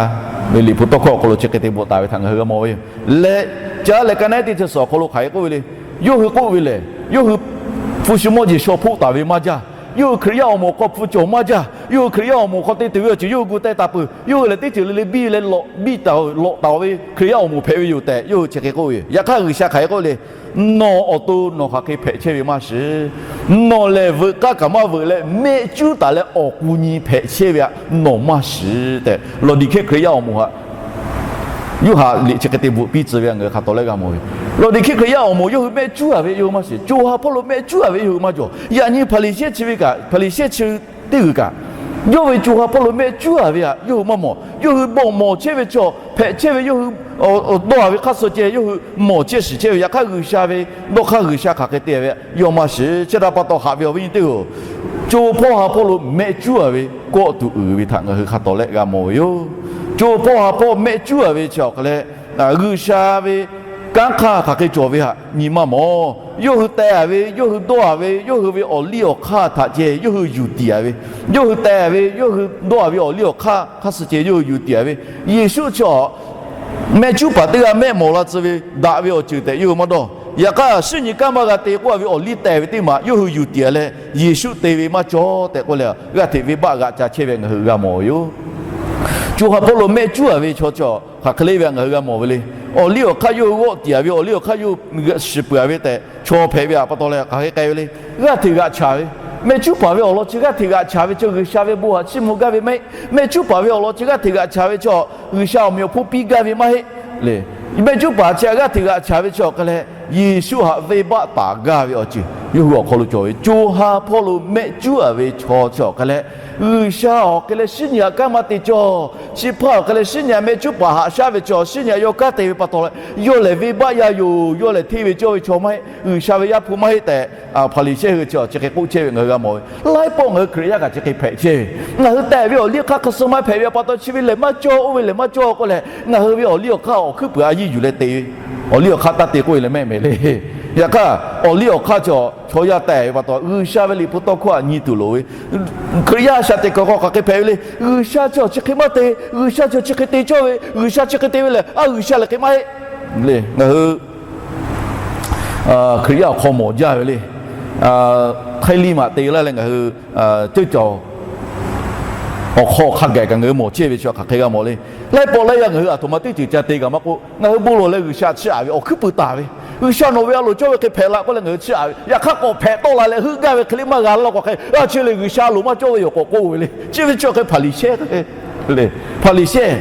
ve liꞈ hpu tawˇ hkawˇ awˬ hk'aw lo chi hk'e te bvuhꞈ taˍ ve htaꞈ ngaˬ hui g'a mawˬ ve yoˬ. Leh, caˉ leh ka naˉ ehˉ teˇ chi suhˍ awˬ hk'aw lo hk'aˬ hk'e k'oˆ ve le. Yawˇ hui k'oˆ ve lehˬ, yawˇ hui hpu shi mawˇ jeˬ shaw hpoˆ taˍ ve maˇ jaˇ. Yawˇ hui Hkriꞈ yaˇ awˬ moˍ hk'aw hpu cawˬ maˇ jaˇ. Yawˇ hui Hkriꞈ yaˇ awˬ moˍ hk'aw te tuˬ ve awˬ ceuˬ yawˇ hui gu teh taˍ peuˬ. Yawˇ hui lehˬ teˇ ceuˬ le le biˇ leh lawꞈ biˇ taˍ lawꞈ taˍ ve Hkriꞈ yaˇ awˬ moˍ hpehꞈ ve yoˬ tehꞈ yawˇ hui chi hk'e k'oˆ ve yoˬ. Yaꞈ hk'aˇ G'uiˬsha hk'aˬ hk'e k'oˆ le. Nawˬ awˬ to nawˬ hk'aˬ hk'e hpehꞈ chehˇ ve maˇ shiˍ. Nawˬ lehˬ veuꞈ k'aˇ kaꞈ maˇ veuꞈ leh mehˆ cuˉ taˍ leh awˬ k'u nyi hpehꞈ chehˇ ve htaꞈ nawˬ maˇ shiˍ tehꞈ, Lawˬdiˍhkiˆ Hkriꞈ yaˇ awˬ moˍ htaꞈ Yoˇhanˬ liꞈ chi hk'e te bvuhꞈ piˇ tcuh ve htaꞈ ngaˬ hui hk'a tawˍ lehˆ g'a mawˬ ve. Lawˬdiˍhkiˆ Hkriꞈ yaˇ awˬ moˍ yawˇ hui mehˆ cuˉ a ve yawˇ hui maˇ shiˍ. Co ha hpawˇ lo mehˆ cuˉ a ve yawˇ hui maˇ jawˬ. Yaꞈ nyi Hpaˍriˍsehˇ chi ve kaꞈ, Hpaˍriˍsehˇ chi teˇ g'uiˬ kaꞈ, yawˇ ve co ha hpawˇ lo mehˆ cuˉ a ve htaꞈ yawˇ hui maˇ mawˬ. Yawˇ hui bawˆ mawˬ chehˇ ve chaw hpehꞈ chehˇ ve, yawˇ hui dawˇ a ve hk'aˇ suh ceh yawˇ hui mawˬ chehˇ shiˍ chehˇ ve. Yaꞈ hk'aˇ G'uiˬsha ve dawˇ hk'aˇ G'uiˬsha hk'aˬ hk'e te ve htaꞈ yawˇ maˇ shiˍ. Chi htaꞈ pa taw haꞈ ve awˬ viˉ nyi teˇ g'aˇ-oˬ, co hpawˇ ha hpawˇ lo mehˆ cuˉ a ve kawˆ tuˬ uiˍ ve htaꞈ ngaˬ hui hk'a tawˍ lehˆ g'a mawˬ ve yoˬ. Co hpawˇ ha hpawˇ mehˆ cuˉ a ve chi awˬ hk'a leh, G'uiˬsha ve kanˉ hk'aˇ hk'aˬ hk'e cawˬ ve htaꞈ nyi maˇ mawˬ. Yawˇ hui teh a ve, yawˇ hui dawˇ a ve, yawˇ hui ve awˬ liˇ awˬ hk'aˇ htaꞈ ceh yawˇ hui yuˬ tiˍ a ve, yawˇ hui teh ve, yawˇ hui dawˇ a ve awˬ liˇ awˬ hk'aˇ hk'aˇ suh ceh yawˇ hui yuˬ tiˍ a ve, Yeˍsuˆ chi mehˆ cuˉ paˍ teˇ g'aˇ mehˆ mawˬ la tcuh ve daꞈ ve awˬ ceuˬ tehꞈ yawˇ hui maˇ dawˇ. Yaꞈ hk'aˇ, shiˉ nyi kanˉ maˇ g'a te k'oˆ a ve awˬ liˇ teh ve teˇ maˬ yawˇ hui yuˬ tiˍ a leh, Yeˍsuˆ te ve maˇ cawˬ tehꞈ k'oˆ leh, g'aˇ hteꞈ venˇbaˆ g'aꞈ ca chehˇ ve ngaˬ hui g'a mawˬ ve yoˬ. Co ha hpawˇ lo mehˆ cuˉ a ve chaw chi hk'aˬ hk'e le ve htaꞈ ngaˬ hui g'a mawˬ ve le. Awˬ liˇ awˬ hk'aˇ yawˇ hui g'awˆ tiˍ a ve, awˬ liˇ awˬ hk'aˇ yawˇ hui shiˍ peuˬ a ve tehꞈ chaw hpehꞈ ve htaꞈ pa taw leh hk'aˬ hk'e k'ai ve le. G'aˇ hteꞈ g'aꞈ chaˍ ve, mehˆ cuˉ paˍ ve awˬ lawn chi g'aˇ hteꞈ g'aꞈ chaˍ ve chi G'uiˬsha ve bon htaꞈ chiˇ mvuh gaˇ ve maˇ heˆ. Mehˆ cuˉ paˍ ve awˬ lawn chi g'aˇ hteꞈ g'aꞈ chaˍ ve chi G'uiˬsha awˬ meꞈ awˬ hponˇ piˇ gaˇ ve maˇ heˆ le. Mehˆ cuˉ paˍ chi g'aˇ hteꞈ g'aꞈ chaˍ ve chi awˬ hk'a leh, Yeˍsuˆ htaꞈ venˇbaˆ taˍ gaˇ ve awˬ ceuˬ yawˇ hui awˬ hk'aw lo cawˬ ve. Co ha hpawˇ lo mehˆ cuˉ a ve chaw chi awˬ hk'a leh, G'uiˬsha awˬ hk'e leh shiˉ nyi htaꞈ kanˉ maˇ te cawˇ. Chi hpaˇ awˬ hk'e leh shiˉ nyi mehˆ cuˉ paˍ haꞈ shaˉ ve chaw, shiˉ nyi yawˇ kanˉ te ve pa taw leh, yawˇ lehˬ venˇbaˆ yaˇ yoˬ, yawˇ lehˬ hteˇ ve cawˇ ve chaw maˇ heˆ, G'uiˬsha ve Yaˇ hpu maˇ heˆ tehꞈ Hpaˍriˍsehˇ hui chi awˬ chi hk'e k'oˆ chehˇ ve ngaˬ hui g'a mawˬ ve. Laiˉ pawˆ ngaˬ hui Hkriꞈ yaˇ kaꞈ chi hk'e hpehꞈ chehˇ ve. Ngaˬ hui teh ve awˬ liˇ hk'aˇ hk'aˬ suh maˇ hpehꞈ ve pa taw, chi ve lehˬ maˇ cawˇ, oˇ ve lehˬ maˇ cawˇ k'oˆ leh, ngaˬ hui ve awˬ liˇ awˬ hk'aˇ awˬ hkuiˉ puiˍ a yiˇ yuˬ leh te ve. Awˬ liˇ awˬ hk'aˇ taˇ te k'oˆ ve leh mehˆ mehˍ le. Yaꞈ hk'aˇ, awˬ liˇ awˬ hk'aˇ chi chaw yaˇ teh ve pa taw, G'uiˬsha ve liꞈ hpu tawˇ hkawˇ htaꞈ nyi tuˬ loˍ ve. Hkriꞈ yaˇ shaꞈ teꞈ kuiˬ hk'aw hk'aˬ hk'e hpehꞈ ve le. G'uiˬsha chi awˬ chi hk'e maˇ te, G'uiˬsha chi awˬ chi hk'e te cawˇ ve, G'uiˬsha chi hk'e te ve lehˬ, a G'uiˬsha lehˬ hk'e maˇ heˆ le. Ngaˬ hui Hkriꞈ yaˇ awˬ hk'aw mawˬ jaˇ ve le. Htaiˇ liˇ maꞈ te laˇ leh ngaˬ hui ceuˇ cawˬ awˬ hk'aw hk'a gaˬ kaꞈ ngaˬ hui mawˬ chehˇ ve chi hk'aˬ hk'e g'a mawˬ le. Laiˉ pawˆ laiˉ yaˇ ngaˬ hui aˬ htoꞈ ma teˇ ceuˬ ca te kaꞈ maˇ k'oˆ, ngaˬ hui bon lawˬ leh G'uiˬsha chiˇ aꞈ ve awˬ hkuiˉ puiˍ taˍ ve, G'uiˬsha nawˬ ve a loˍ cawˇ ve hk'e hpehꞈ la k'oˆ leh ngaˬ hui chiˇ aꞈ ve, yaꞈ hk'aˇ k'awꞈ hpehꞈ tawˆ la leh heuˆ gaˇ ve hk'e le maˇ g'a laˇ k'awꞈ hk'e, a chi lehˬ G'uiˬsha a loˍ maˇ cawˇ ve yoˬ k'awꞈ k'oˆ ve le. Chi ve chi awˬ hk'e Hpaˍriˍsehˇ Hpaˍriˍsehˇ,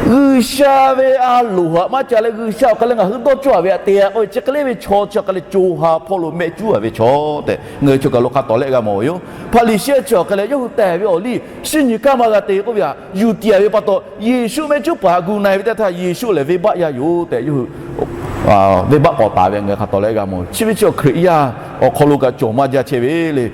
G'uiˬsha ve a loˍ htaꞈ maˇ ca leh G'uiˬsha awˬ hk'e leh ngaˬ hui dawˇ cawˇ a ve htaꞈ te a k'oˆ ve, chi hk'e le ve chaw chi awˬ hk'e leh co ha hpawˇ lo mehˆ cuˉ a ve chaw tehꞈ ngaˬ hui chaw kaˬ lo hk'a tawˍ lehˆ g'a mawˬ ve yoˬ. Hpaˍriˍsehˇ chi awˬ hk'e leh yawˇ hui teh ve awˬ liˇ shiˉ nyi kanˉ maˇ g'a te k'oˆ ve htaꞈ yuˬ tiˍ a ve pa taw, Yeˍsuˆ mehˆ cuˉ paˍ htaꞈ gu na e ve teˇ htaˇ, Yeˍsuˆ lehˬ venˇbaˆ yaˇ yoˬ tehꞈ yawˇ hui venˇbaˆ k'awꞈ taˍ ve ngaˬ hui hk'a tawˍ leh g'a mawˬ ve. Chi ve chi awˬ Hkriꞈ yaˇ awˬ hk'aw lo kaꞈ cawˬ maˇ jaˇ chehˇ ve le.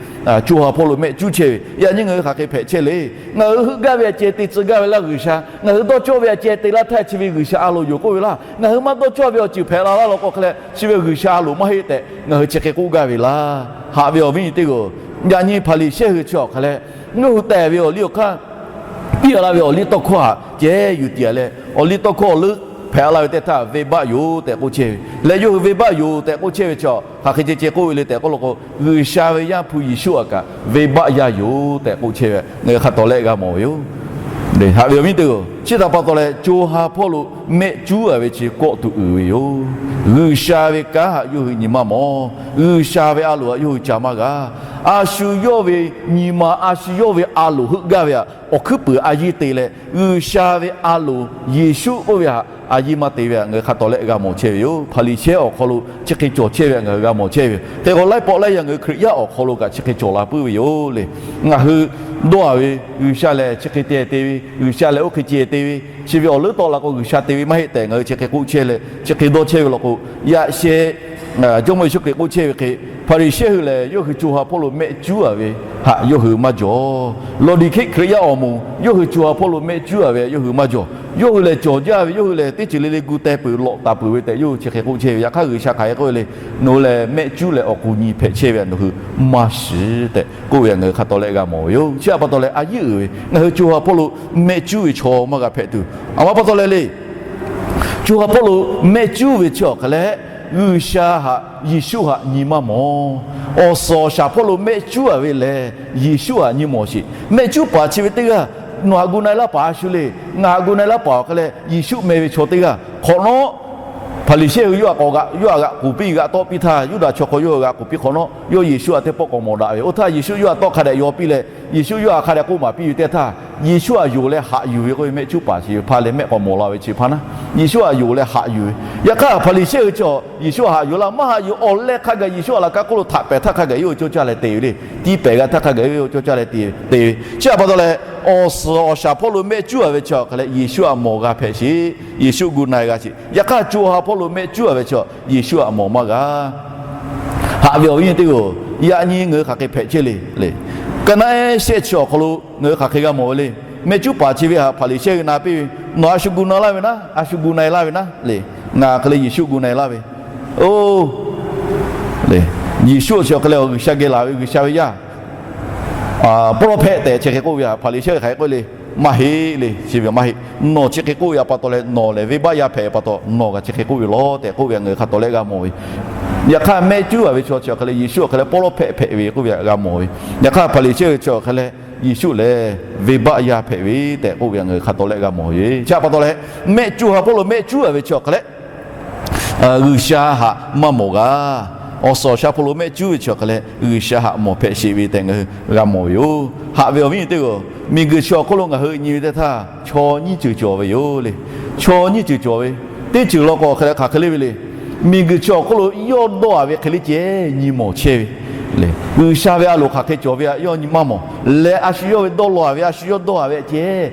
Co ha hpawˇ lo mehˆ cuˉ chehˇ ve yaꞈ nyi ngaˬ hui hk'aˬ hk'e hpehꞈ chehˇ le. Ngaˬ hui heuˆ gaˇ ve aꞈ ceh te tcuh gaˇ ve laˇ G'uiˬsha. Ngaˬ hui dawˇ cawˇ ve aꞈ ceh te laˇ htaˇ chi ve G'uiˬsha a loˍ yoˬ k'oˆ ve laˇ. Ngaˬ hui maˇ dawˇ cawˇ ve awˬ ceuˬ hpehꞈ la laˇ law k'o hk'a leh chi ve G'uiˬsha a loˍ maˇ heˆ tehꞈ ngaˬ hui chi hk'e k'oˆ gaˇ ve laˇ. Haꞈ ve awˬ viˉ nyi teˇ g'aˇ-oˬ, yaꞈ nyi Hpaˍriˍsehˇ hui chi awˬ hk'a leh ngaˬ hui tehˬ ve awˬ liˇ awˬ hk'aˇ piˇ a laˇ ve awˬ liˇ tawˇ hkawˇ htaꞈ ceh yuˬ tiˍ a leh, awˬ liˇ tawˇ hkawˇ awˬ leuˉ hpehꞈ a laˇ ve teˇ htaˇ venˇbaˆ yoˬ tehꞈ k'oˆ chehˇ ve leh, yawˇ hui venˇbaˆ yoˬ tehꞈ k'oˆ chehˇ ve chi hk'aˬ hk'e ceh ceh k'oˆ ve le tehꞈ k'oˆ law k'o, G'uiˬsha ve Yaˇ hpu Yeˍsuˆ aꞈ kaꞈ venˇbaˆ yaˇ yoˬ tehꞈ k'oˆ chehˇ ve ngaˬ hui hk'a tawˍ leh g'a mawˬ ve yoˬ. Haꞈ ve awˬ viˉ teˇ g'aˇ-oˬ, chi htaꞈ pa taw leh co ha hpawˇ lo mehˆ cuˉ a ve chi kawˆ tuˬ uiˍ ve yoˬ. G'uiˬsha ve kanˉ htaꞈ yawˇ hui nyi maˇ mawˬ. G'uiˬsha ve a loˍ htaꞈ yawˇ hui ca maˇ g'a. A shu yawˇ ve nyi ma, a shu yawˇ ve a loˍ heuˆ gaˇ ve htaꞈ awˬ hkuiˉ puiˍ a yiˇ te leh, G'uiˬsha ve a loˍ Yeˍsuˆ k'oˆ ve htaꞈ a yiˇ maˇ te ve htaꞈ ngaˬ hui hk'a tawˍ leh g'a mawˬ chehˇ ve yoˬ. Hpaˍriˍsehˇ awˬ hk'aw lo chi hk'e cawˬ chehˇ ve htaꞈ ngaˬ hui g'a mawˬ chehˇ ve yoˬ. Hk'e k'o laiˉ pawˆ laiˉ yaˇ ngaˬ hui Hkriꞈ yaˇ awˬ hk'aw lo kaꞈ chi hk'e cawˬ la puiˉ ve yoˬ le. Ngaˬ hui dawˇ a ve G'uiˬsha lehˬ chi hk'e te te ve, G'uiˬsha lehˬ oˇ hk'e ceh te ve, chi ve awˬ leuˉ tawˆ la k'o G'uiˬsha te ve maˇ heˆ tehꞈ ngaˬ hui chi hk'e k'oˆ chehˇ leh chi hk'e dawˇ chehˇ ve law k'o, yaꞈ sheh Jawˇmawˇ Yeˍsuˆ Hkriꞈ k'oˆ chehˇ ve hk'e, Hpaˍriˍsehˇ hui lehˬ yawˇ hui co ha hpawˇ lo mehˆ cuˉ a ve htaꞈ yawˇ hui maˇ jawˬ. Lawˬdiˍhkeˆ Hkriꞈ yaˇ awˬ moˍ yawˇ hui co ha hpawˇ lo mehˆ cuˉ a ve htaꞈ yawˇ hui maˇ jawˬ. Yawˇ hui lehˬ cawˬ jaˇ ve, yawˇ hui lehˬ teˇ ceuˬ le le gu teh peuˬ lawꞈ taˍ peuˬ ve tehꞈ yawˇ hui chi hk'e k'oˆ chehˇ ve. Yaꞈ hk'aˇ G'uiˬsha hk'aˬ hk'e k'oˆ ve le, nawˬ hui lehˬ mehˆ cuˉ leh awˬ k'oˍ nyi hpehꞈ chehˇ ve htaꞈ nawˬ hui maˇ shiˍ tehꞈ k'oˆ ve htaꞈ ngaˬ hui hk'a tawˍ leh g'a mawˬ ve yoˬ. Chi htaꞈ pa taw leh a yiˇ uiˍ ve ngaˬ hui co ha hpawˇ lo mehˆ cuˉ ve chaw maˇ g'a hpehꞈ tuˬ, a ma pa taw leh le, co ha hpawˇ lo mehˆ cuˉ ve chi awˬ hk'a leh G'uiˬsha htaꞈ Yeˍsuˆ htaꞈ nyi maˇ mawˬ. Awˬ suhˍ awˬ shaˍ hpawˇ lo mehˆ cuˉ a ve lehˬ Yeˍsuˆ htaꞈ nyi mawˬ sheˍ. Mehˆ cuˉ paˍ chi ve teˇ g'aˇ nawˬ htaꞈ gu na-e laˇ paˍ a shu le. Ngaˬ htaꞈ gu na-e laˇ paˍ awˬ hk'a leh Yeˍsuˆ meh ve chaw teˇ g'aˇ hk'awꞈ nawˉ Hpaˍriˍsehˇ hui yawˇ htaꞈ k'awꞈ g'aꞈ, yawˇ htaꞈ g'aꞈ k'oˍ piˇ, g'aꞈ tawˆ piˇ htaˇ, Yuˇdaꞈ chaw hk'aw yawˇ hui g'aꞈ k'oˍ piˇ hk'awꞈ nawˉ, yawˇ Yeˍsuˆ htaꞈ teˇ pawˆ k'awꞈ mawˬ daꞈ ve. Oˇ htaˇ Yeˍsuˆ yawˇ htaꞈ tawˆ hk'a dehꞈ yaw piˇ leh, Yeˍsuˆ yawˇ htaꞈ hk'a dehꞈ k'oˆ maˍ piˇ ve teˇ htaˇ, Yeˍsuˆ htaꞈ yonˍ leh haꞈ yuˬ ve k'oˆ ve mehˆ cuˉ paˍ chi hpaˇ leh mehˆ k'awꞈ mawˬ la ve chi hpaˇ naˉ, Yeˍsuˆ htaꞈ yonˍ leh haꞈ yuˬ ve. Yaꞈ hk'aˇ Hpaˍriˍsehˇ hui chi Yeˍsuˆ htaꞈ haꞈ yuˬ laˇ, maˇ haꞈ yuˬ. Awˬ leh hk'a gaˬ Yeˍsuˆ htaꞈ laꞈ ka hk'oˆ lo htaꞈ pehˍ htaˇ hk'a gaˬ yawˇ hui cawˇ caˇ leh te ve le. Tiˇ pehˍ g'a htaˇ hk'a gaˬ yawˇ hui cawˇ caˇ leh te ve. Chi htaꞈ pa taw leh, awˬ suhˍ awˬ shaˍ hpawˇ lo mehˆ cuˉ a ve chi awˬ hk'a leh Yeˍsuˆ htaꞈ mawˬ g'a hpehꞈ sheˍ. Yeˍsuˆ gu na-e g'a sheˍ. Yaꞈ hk'aˇ co ha hpawˇ lo mehˆ cuˉ a ve chi Yeˍsuˆ htaꞈ mawˬ maˇ g'a. Haꞈ ve awˬ viˉ nyi teˇ g'aˇ-oˬ, yaꞈ nyi ngaˬ hui hk'aˬ hk'e hpehꞈ chehˇ le le. Ka naˆ ehˉ shehˆ chi awˬ hk'aw lo ngaˬ hui hk'aˬ hk'e g'a mawˬ ve le. Mehˆ cuˉ paˍ chi ve htaꞈ Hpaˍriˍsehˇ hui na piˇ ve, Nawˬ a shu gu na laˇ ve naˉ, a shu gu na-e laˇ ve naˉ le. Ngaˬ hk'e leh Yeˍsuˆ gu na-e laˇ ve. Oˇ, Yeˍsuˆ chi awˬ hk'a leh G'uiˬsha geh laˬ ve G'uiˬsha ve yaˇ, prophet tehꞈ chi hk'e k'oˆ ve htaꞈ Hpaˍriˍsehˇ hui hk'aˬ hk'e k'oˆ le. Maˇ heˆ le, chi ve maˇ heˆ. Nawˬ chi hk'e k'oˆ ve htaꞈ pa taw leh nawˬ lehˬ venˇbaˆ yaˇ hpehꞈ ve pa taw nawˬ kaꞈ chi hk'e k'oˆ ve law tehꞈ k'oˆ ve htaꞈ ngaˬ hui hk'a tawˍ leh g'a mawˬ ve. Yaꞈ hk'aˇ mehˆ cuˉ a ve chaw chi awˬ hk'a leh Yeˍsuˆ awˬ hk'a leh prophet hpehꞈ ve k'oˆ ve htaꞈ g'a mawˬ ve. Yaꞈ hk'aˇ Hpaˍriˍsehˇ hui chi awˬ hk'a leh Yeˍsuˆ lehˬ venˇbaˆ yaˇ hpehꞈ ve tehꞈ k'oˆ ve htaꞈ ngaˬ hui hk'a tawˍ leh g'a mawˬ ve. Chi htaꞈ pa taw leh, mehˆ co ha hpawˇ lo mehˆ cuˉ a ve chi awˬ hk'a leh G'uiˬsha htaꞈ maˇ mawˬ g'a. Awˬ suhˍ awˬ shaˍ hpawˇ lo mehˆ cuˉ ve chi awˬ hk'a leh G'uiˬsha htaꞈ mawˬ hpehꞈ sheˍ ve tehꞈ ngaˬ hui g'a mawˬ ve yoˬ. Haꞈ ve awˬ viˉ nyi teˇ g'aˇ-oˬ, miˬguiˬ chi awˬ hk'oˆ lo ngaˬ hui nyi ve teˇ htaˇ, chaw nyiˇ ceuˬ cawˬ ve yoˬ le. Chaw nyiˇ ceuˬ cawˬ ve, teˇ ceuˬ law k'o awˬ hk'a leh hk'aˬ hk'e le ve le. Miˬguiˬ chi awˬ hk'oˆ lo yawˇ dawˇ a ve hk'e le ceh nyi mawˬ chehˇ ve le. G'uiˬsha ve a loˍ hk'aˬ hk'e cawˬ ve htaꞈ yawˇ nyi maˇ mawˬ leh, a shu yawˇ ve dawˇ law a ve, a shu yawˇ dawˇ a ve ceh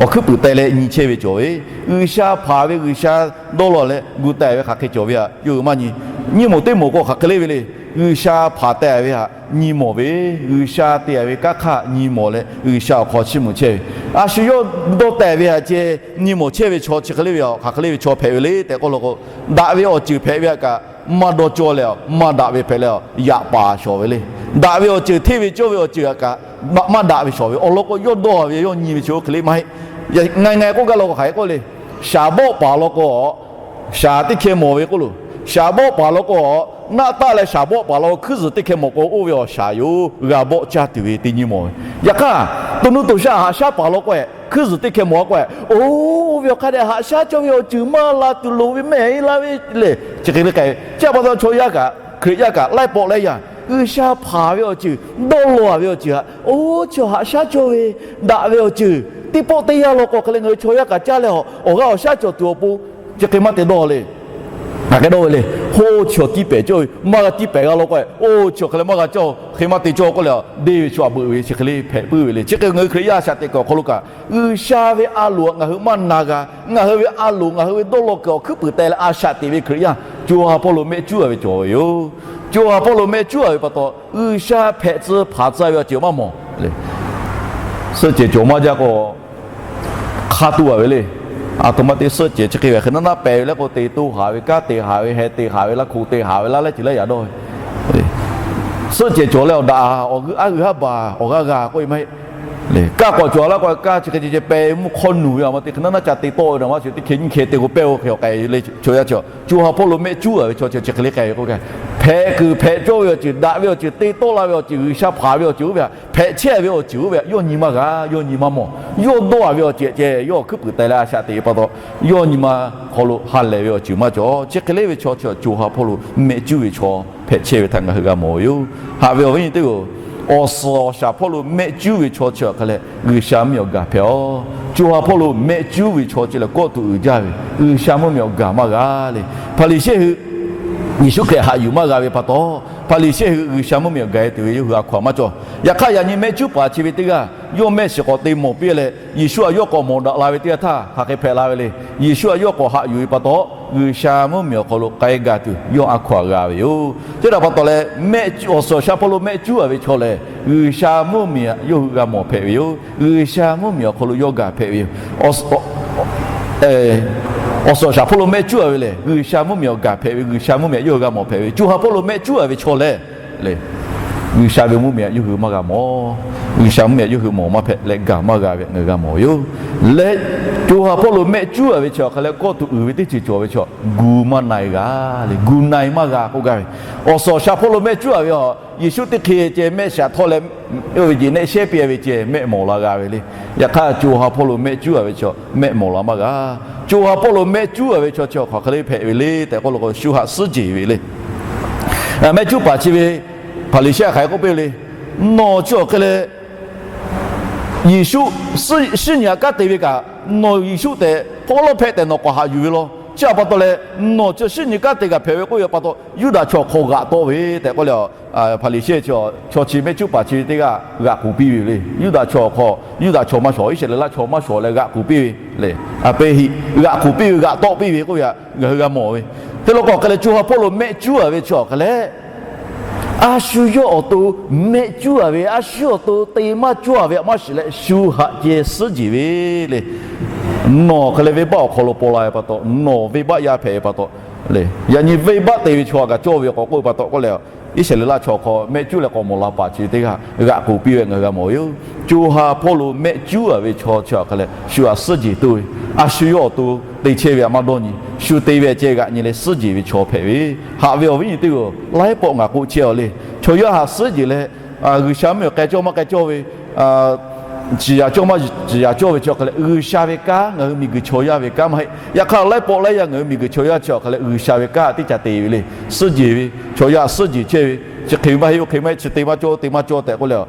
awˬ hkuiˉ puiˍ teh leh nyi chehˇ ve cawˬ ve. G'uiˬsha hpanˍ ve, G'uiˬsha dawˇ law leh gu teh ve hk'aˬ hk'e cawˬ ve htaꞈ yawˇ hui maˇ nyi. Nyiˇ moˍ teˇ moˍ k'o hk'aˬ hk'e le ve le. G'uiˬsha hpanˍ teh ve htaꞈ nyi mawˬ ve, G'uiˬsha te ve kanˉ hk'aˇ nyi mawˬ leh G'uiˬsha awˬ hk'aw chiˇ mvuh chehˇ ve. A shu yawˇ dawˇ teh ve htaꞈ ceh nyi mawˬ chehˇ ve chaw chi hk'e le ve, hk'aˬ hk'e le ve chaw hpehꞈ ve le tehꞈ k'oˆ law k'o, daꞈ ve awˬ ceuˬ hpehꞈ ve htaꞈ kaꞈ maˇ dawˇ cawˇ leh, maˇ daꞈ ve hpehꞈ leh, yaꞈ paˍ shawˍ ve le. Daꞈ ve awˬ ceuˬ, hteˇ ve cawˇ ve awˬ ceuˬ htaꞈ kaꞈ maˇ daꞈ ve shawˍ ve awˬ lawn k'o, yawˇ dawˇ ve, yawˇ nyi ve chi oˇ hk'e le maˇ heˆ. Ngaˬ ngaˬ k'oˆ gaˇ law k'o hk'aˬ hk'e k'oˆ le. Shaˍ bawˆ paˍ law k'o, shaˍ teˇ hkeh mawˬ ve k'oˆ loˬ. Shaˍ bawˆ paˍ law k'o, naˆ taˆ leh shaˍ bawˆ paˍ law hkuiˉ zuhˬ teˇ hkeh mawˬ k'o, oˇ ve awˬ shaˍ yoˬ, g'a bawˆ caˇ tuˬ ve teˇ nyi mawˬ ve. Yaꞈ hk'aˇ, to nuˇ to shaˆ haꞈ shaˉ paˍ law k'o, hkuiˉ zuhˬ teˇ hkeh mawˬ k'o, oˇ ve awˬ hk'a dehꞈ haꞈ shaˉ cawˇ ve awˬ ceuˬ maˇ la tuˬ loˍ ve mehˍ e la ve le. Chi hk'e le k'ai ve chi htaꞈ pa taw chaw yaˇ kaꞈ, Hkriꞈ yaˇ kaꞈ, laiˉ pawˆ laiˉ yaˇ G'uiˬsha hpanˍ ve awˬ ceuˬ, dawˇ law ve awˬ ceuˬ htaꞈ, oˇ chi haꞈ shaˉ cawˇ ve, daꞈ ve awˬ ceuˬ teˇ pawˆ teˇ yanˇ law k'o hk'e le ngaˬ hui chaw yaˇ kaꞈ caˇ leh, awˬ g'aˇ awˬ shaˉ cawˬ tuˬ awˬ pon chi hk'e maˇ te dawˇ le. Ngaˬ hk'e dawˇ ve le. hpoˇ chi awˬ tiˇ pehˍ cawˇ ve, maˇ g'a tiˇ pehˍ g'a law k'o, oˇ chi awˬ hk'e leh maˇ g'a cawˇ, hk'e maˇ te cawˇ k'oˆ leh, deˇ ve chaw a beuꞈ ve chi hk'e le hpehꞈ puiˉ ve le. Chi hk'e ngaˬ hui Hkriꞈ yaˇ a shaꞈ teꞈ kuiˬ awˬ hk'aw lo kaꞈ, G'uiˬsha ve a loˍ ngaˬ hui maˇ na g'a. Ngaˬ hui ve a loˍ, ngaˬ hui ve dawˇ law kuiˬ awˬ hkuiˉ puiˍ teh leh a shaꞈ teꞈ ve Hkriꞈ yaˇ, co ha hpawˇ lo mehˆ cuˉ a ve cawˬ ve yoˬ. Co ha hpawˇ lo mehˆ cuˉ a ve pa taw, G'uiˬsha hpehꞈ tcuh hpanˍ tcuh ve awˬ ceuˬ maˇ mawˬ le. Suhˆ cehˬ cawˬ maˇ jaˇ k'o, hk'a tuˬ a ve le. Aˬ htoꞈ ma te suhˆ cehˬ chi hk'e ve hk'e naˉ naˉ pehˍ ve le k'o, te toˇ haˍ ve, kanˉ te haˍ ve, heh te haˍ ve, laˇ hkuꞈ te haˍ ve, laˇ leh ceuˬ leh yaꞈ dawˇ ve. Suhˆ cehˬ cawˬ leh awˬ daꞈ awˬ g'euˆ aˉ g'uiˬ haˉ baˬ awˬ g'aˇ g'a k'oˆ ve maˇ heˆ. Kanˉ k'awꞈ cawˬ laˇ k'o, kanˉ chi hk'e ceh ceh pehˍ ve mvuhˇ hk'awˇ nuˬ ve, aˬ ma te hk'e naˉ naˉ ca te tawˆ ve naˬ maˇ shiˍ, teˇ hkeh nyiˇ hkeh te k'o pehˇ-o hk'e awˬ k'ai le. Chaw yaˇ chi co ha hpawˇ lo mehˆ cuˉ a ve chaw chi hk'e le k'ai ve k'oˆ kaꞈ, hpehꞈ kuiˬ hpehꞈ cawˇ ve awˬ ceuˬ, daꞈ ve awˬ ceuˬ, te tawˆ la ve awˬ ceuˬ, G'uiˬsha hpanˍ ve awˬ ceuˬ oˇ ve htaꞈ hpehꞈ chehˇ ve awˬ ceuˬ oˇ ve htaꞈ yawˇ nyi maˇ g'a, yawˇ nyi maˇ mawˬ. Yawˇ dawˇ a ve awˬ ceuˬ ceh yawˇ awˬ hkuiˉ puiˍ teh leh a shaꞈ teꞈ ve pa taw, yawˇ nyi ma hk'aw lo ha lehˬ ve awˬ ceuˬ maˇ cawˬ. Chi hk'e le ve chaw chi co ha hpawˇ lo mehˆ cuˉ ve chaw hpehꞈ chehˇ ve htaꞈ ngaˬ hui g'a mawˬ ve yoˬ. Haꞈ ve awˬ viˉ nyi teˇ-oˬ, awˬ suhˍ awˬ shaˍ hpawˇ lo mehˆ cuˉ ve chaw chi awˬ hk'a leh G'uiˬsha mvuhˇ miˬ awˬ gaˬ hpehꞈ-oˬ. Co ha hpawˇ lo mehˆ cuˉ ve chaw chi lehˬ, kawˆ tuꞈ uiˍ jaˇ ve, G'uiˬsha mvuhˇ miˬ awˬ gaˬ maˇ g'a le. Hpaˍriˍsehˇ hui Yeˍsuˆ Hkriꞈ haꞈ yuˬ maˇ g'a ve pa taw, Hpaˍriˍsehˇ hui G'uiˬsha mvuhˇ miˬ awˬ gaˬ-e tuˬ ve yawˇ hui a hkaw-anˬ maˇ cawˬ. Yaꞈ hk'aˇ, yaꞈ nyi mehˆ cuˉ paˍ chi ve teˇ g'aˇ yawˇ mehˆ shiˍ k'awꞈ te mawˬ piˇ leh, Yeˍsuˆ htaꞈ yawˇ k'awꞈ mawˬ daꞈ la ve teˇ g'aˇ htaˇ, hk'aˬ hk'e hpehꞈ la ve le. Yeˍsuˆ htaꞈ yawˇ k'awꞈ haꞈ yuˬ ve pa taw, G'uiˬsha mvuhˇ miˬ awˬ hk'aw lo k'ai gaˬ tuˬ yawˇ a hkaw-anˬ g'a ve yoˬ. Chi htaꞈ pa taw leh, awˬ suhˍ awˬ shaˍ hpawˇ lo mehˆ cuˉ a ve chaw lehˬ, G'uiˬsha mvuhˇ miˬ htaꞈ yawˇ hui g'a mawˬ hpehꞈ ve yoˬ. G'uiˬsha mvuhˇ miˬ awˬ hk'aw lo yawˇ gaˬ hpehꞈ ve yoˬ. Awˬ suhˍ awˬ shaˍ hpawˇ lo mehˆ cuˉ a ve lehˬ, G'uiˬsha mvuhˇ miˬ awˬ gaˬ hpehꞈ ve, G'uiˬsha mvuhˇ miˬ htaꞈ yawˇ hui g'a mawˬ hpehꞈ ve. Co ha hpawˇ lo mehˆ cuˉ a ve chaw lehˬ, G'uiˬsha ve mvuhˇ miˬ htaꞈ yawˇ hui maˇ g'a mawˬ. G'uiˬsha mvuhˇ miˬ htaꞈ yawˇ hui mawˬ maˇ hpehꞈ leh gaˬ maˇ g'a ve htaꞈ ngaˬ hui g'a mawˬ ve yoˬ. Leh co ha hpawˇ lo mehˆ cuˉ a ve chi awˬ hk'a leh kawˆ tuꞈ uiˍ ve teˇ ceuˬ cawˬ ve chaw gu maˇ na-e g'a le, gu na-e maˇ g'a k'oˆ gaˇ ve. Awˬ suhˍ awˬ shaˍ hpawˇ lo mehˆ cuˉ a ve a, Yeˍsuˆ teˇ hk'e ceh mehˆ shiˍ htawˇ leh oˇ ve jeˬ nehˆ shehˉ piˇ ve ceh mehˆ mawˬ la g'a ve le. Yaꞈ hk'aˇ, co ha hpawˇ lo mehˆ cuˉ a ve chaw mehˆ mawˬ la maˇ g'a. Co ha hpawˇ lo mehˆ cuˉ a ve chaw chi awˬ hk'aw hk'e le hpehꞈ ve le tehꞈ k'oˆ lo k'o, shu haꞈ suhˉ jeˬ ve le. Mehˆ cuˉ paˍ chi ve Hpaˍriˍsehˇ hk'aˬ hk'e k'oˆ piˇ ve le. Nawˬ chi awˬ hk'e leh Yeˍsuˆ shinˉ nyi htaꞈ kanˉ te ve kaꞈ, nawˬ Yeˍsuˆ tehꞈ hpawˇ lawˇ hpehꞈ tehꞈ nawˬ k'awꞈ haꞈ yuˬ ve law. Chi htaꞈ pa taw leh, nawˬ chi shinˉ nyi kanˉ te kaꞈ hpehꞈ ve k'oˆ ve pa taw, Yuˇdaꞈ chaw awˬ hk'aw g'aꞈ tawˆ ve tehꞈ k'oˆ leh, Hpaˍriˍsehˇ chaw chi mehˆ cuˉ paˍ chi ve teˇ g'aˇ g'aꞈ k'oˬ piˇ ve le. Yuˇdaꞈ chaw awˬ hk'aw, Yuˇdaꞈ chaw maˇ shawˍ, Iˉsaˍreˍlaˆ chaw maˇ shawˍ leh g'aꞈ k'oˬ piˇ ve le. A pe hiꞈ g'aꞈ k'oˬ piˇ ve, g'aꞈ tawˆ piˇ ve k'oˆ ve htaꞈ ngaˬ hui g'a mawˬ ve. Hk'e law k'o, hk'e leh co ha hpawˇ lo mehˆ cuˉ a ve chi awˬ hk'a leh, a shu yawˇ awˬ to mehˆ cuˉ a ve, a shu awˬ to te maˇ cawˇ a ve htaꞈ maˇ shiˍ leh, shu haꞈ ceh suhˉ jeˬ ve le. Nawˬ hk'e leh venˇbaˆ awˬ hk'aw lo paw la ve pa taw, nawˬ venˇbaˆ yaˇ hpehꞈ ve pa taw le. Yaꞈ nyi venˇbaˆ te ve chaw htaꞈ kaꞈ cawˇ ve k'awꞈ k'oˆ ve pa taw k'oˆ leh, Iˉsaˍreˍlaˆ chaw hk'aw mehˆ cuˉ leh k'awꞈ mawˬ la paˍ chi teˇ g'aˇ g'aꞈ k'oˬ piˇ ve ngaˬ hui g'a mawˬ ve yoˬ. Co ha hpawˇ lo mehˆ cuˉ a ve chaw chi awˬ hk'a leh shu haꞈ suhˉ jeˬ tuˬ ve, a shu yawˇ awˬ to te chehˇ ve htaꞈ maˇ dawˇ nyi, shu te ve ceh g'aꞈ nyi leh suhˉ jeˬ ve chaw hpehꞈ ve. Haꞈ ve awˬ viˉ nyi teˇ g'aˇ, laiˉ pawˆ ngaˬ k'oˆ chehˇ a le. Chaw yaˇ haꞈ suhˉ jeˬ leh, G'uiˬsha mvuhˇ miˬ k'ai cawˇ maˇ k'ai cawˇ ve, ciˍ yanˍ cawˇ maˇ ciˍ yanˍ cawˇ ve chi awˬ hk'a leh, G'uiˬsha ve kanˉ ngaˬ hui miˬguiˬ chaw yaˇ ve kanˉ maˇ heˆ. Yaꞈ hk'aˇ, laiˉ pawˆ laiˉ yaˇ ngaˬ hui miˬguiˬ chaw yaˇ chi awˬ hk'a leh G'uiˬsha ve kanˉ teˇ ca te ve le. Suhˉ jeˬ ve, chaw yaˇ suhˉ jeˬ chehˇ ve, chi hk'e maˇ heˆ, oˇ hk'e maˇ heˆ, chi te maˇ cawˇ, te maˇ cawˇ tehꞈ k'oˆ leh,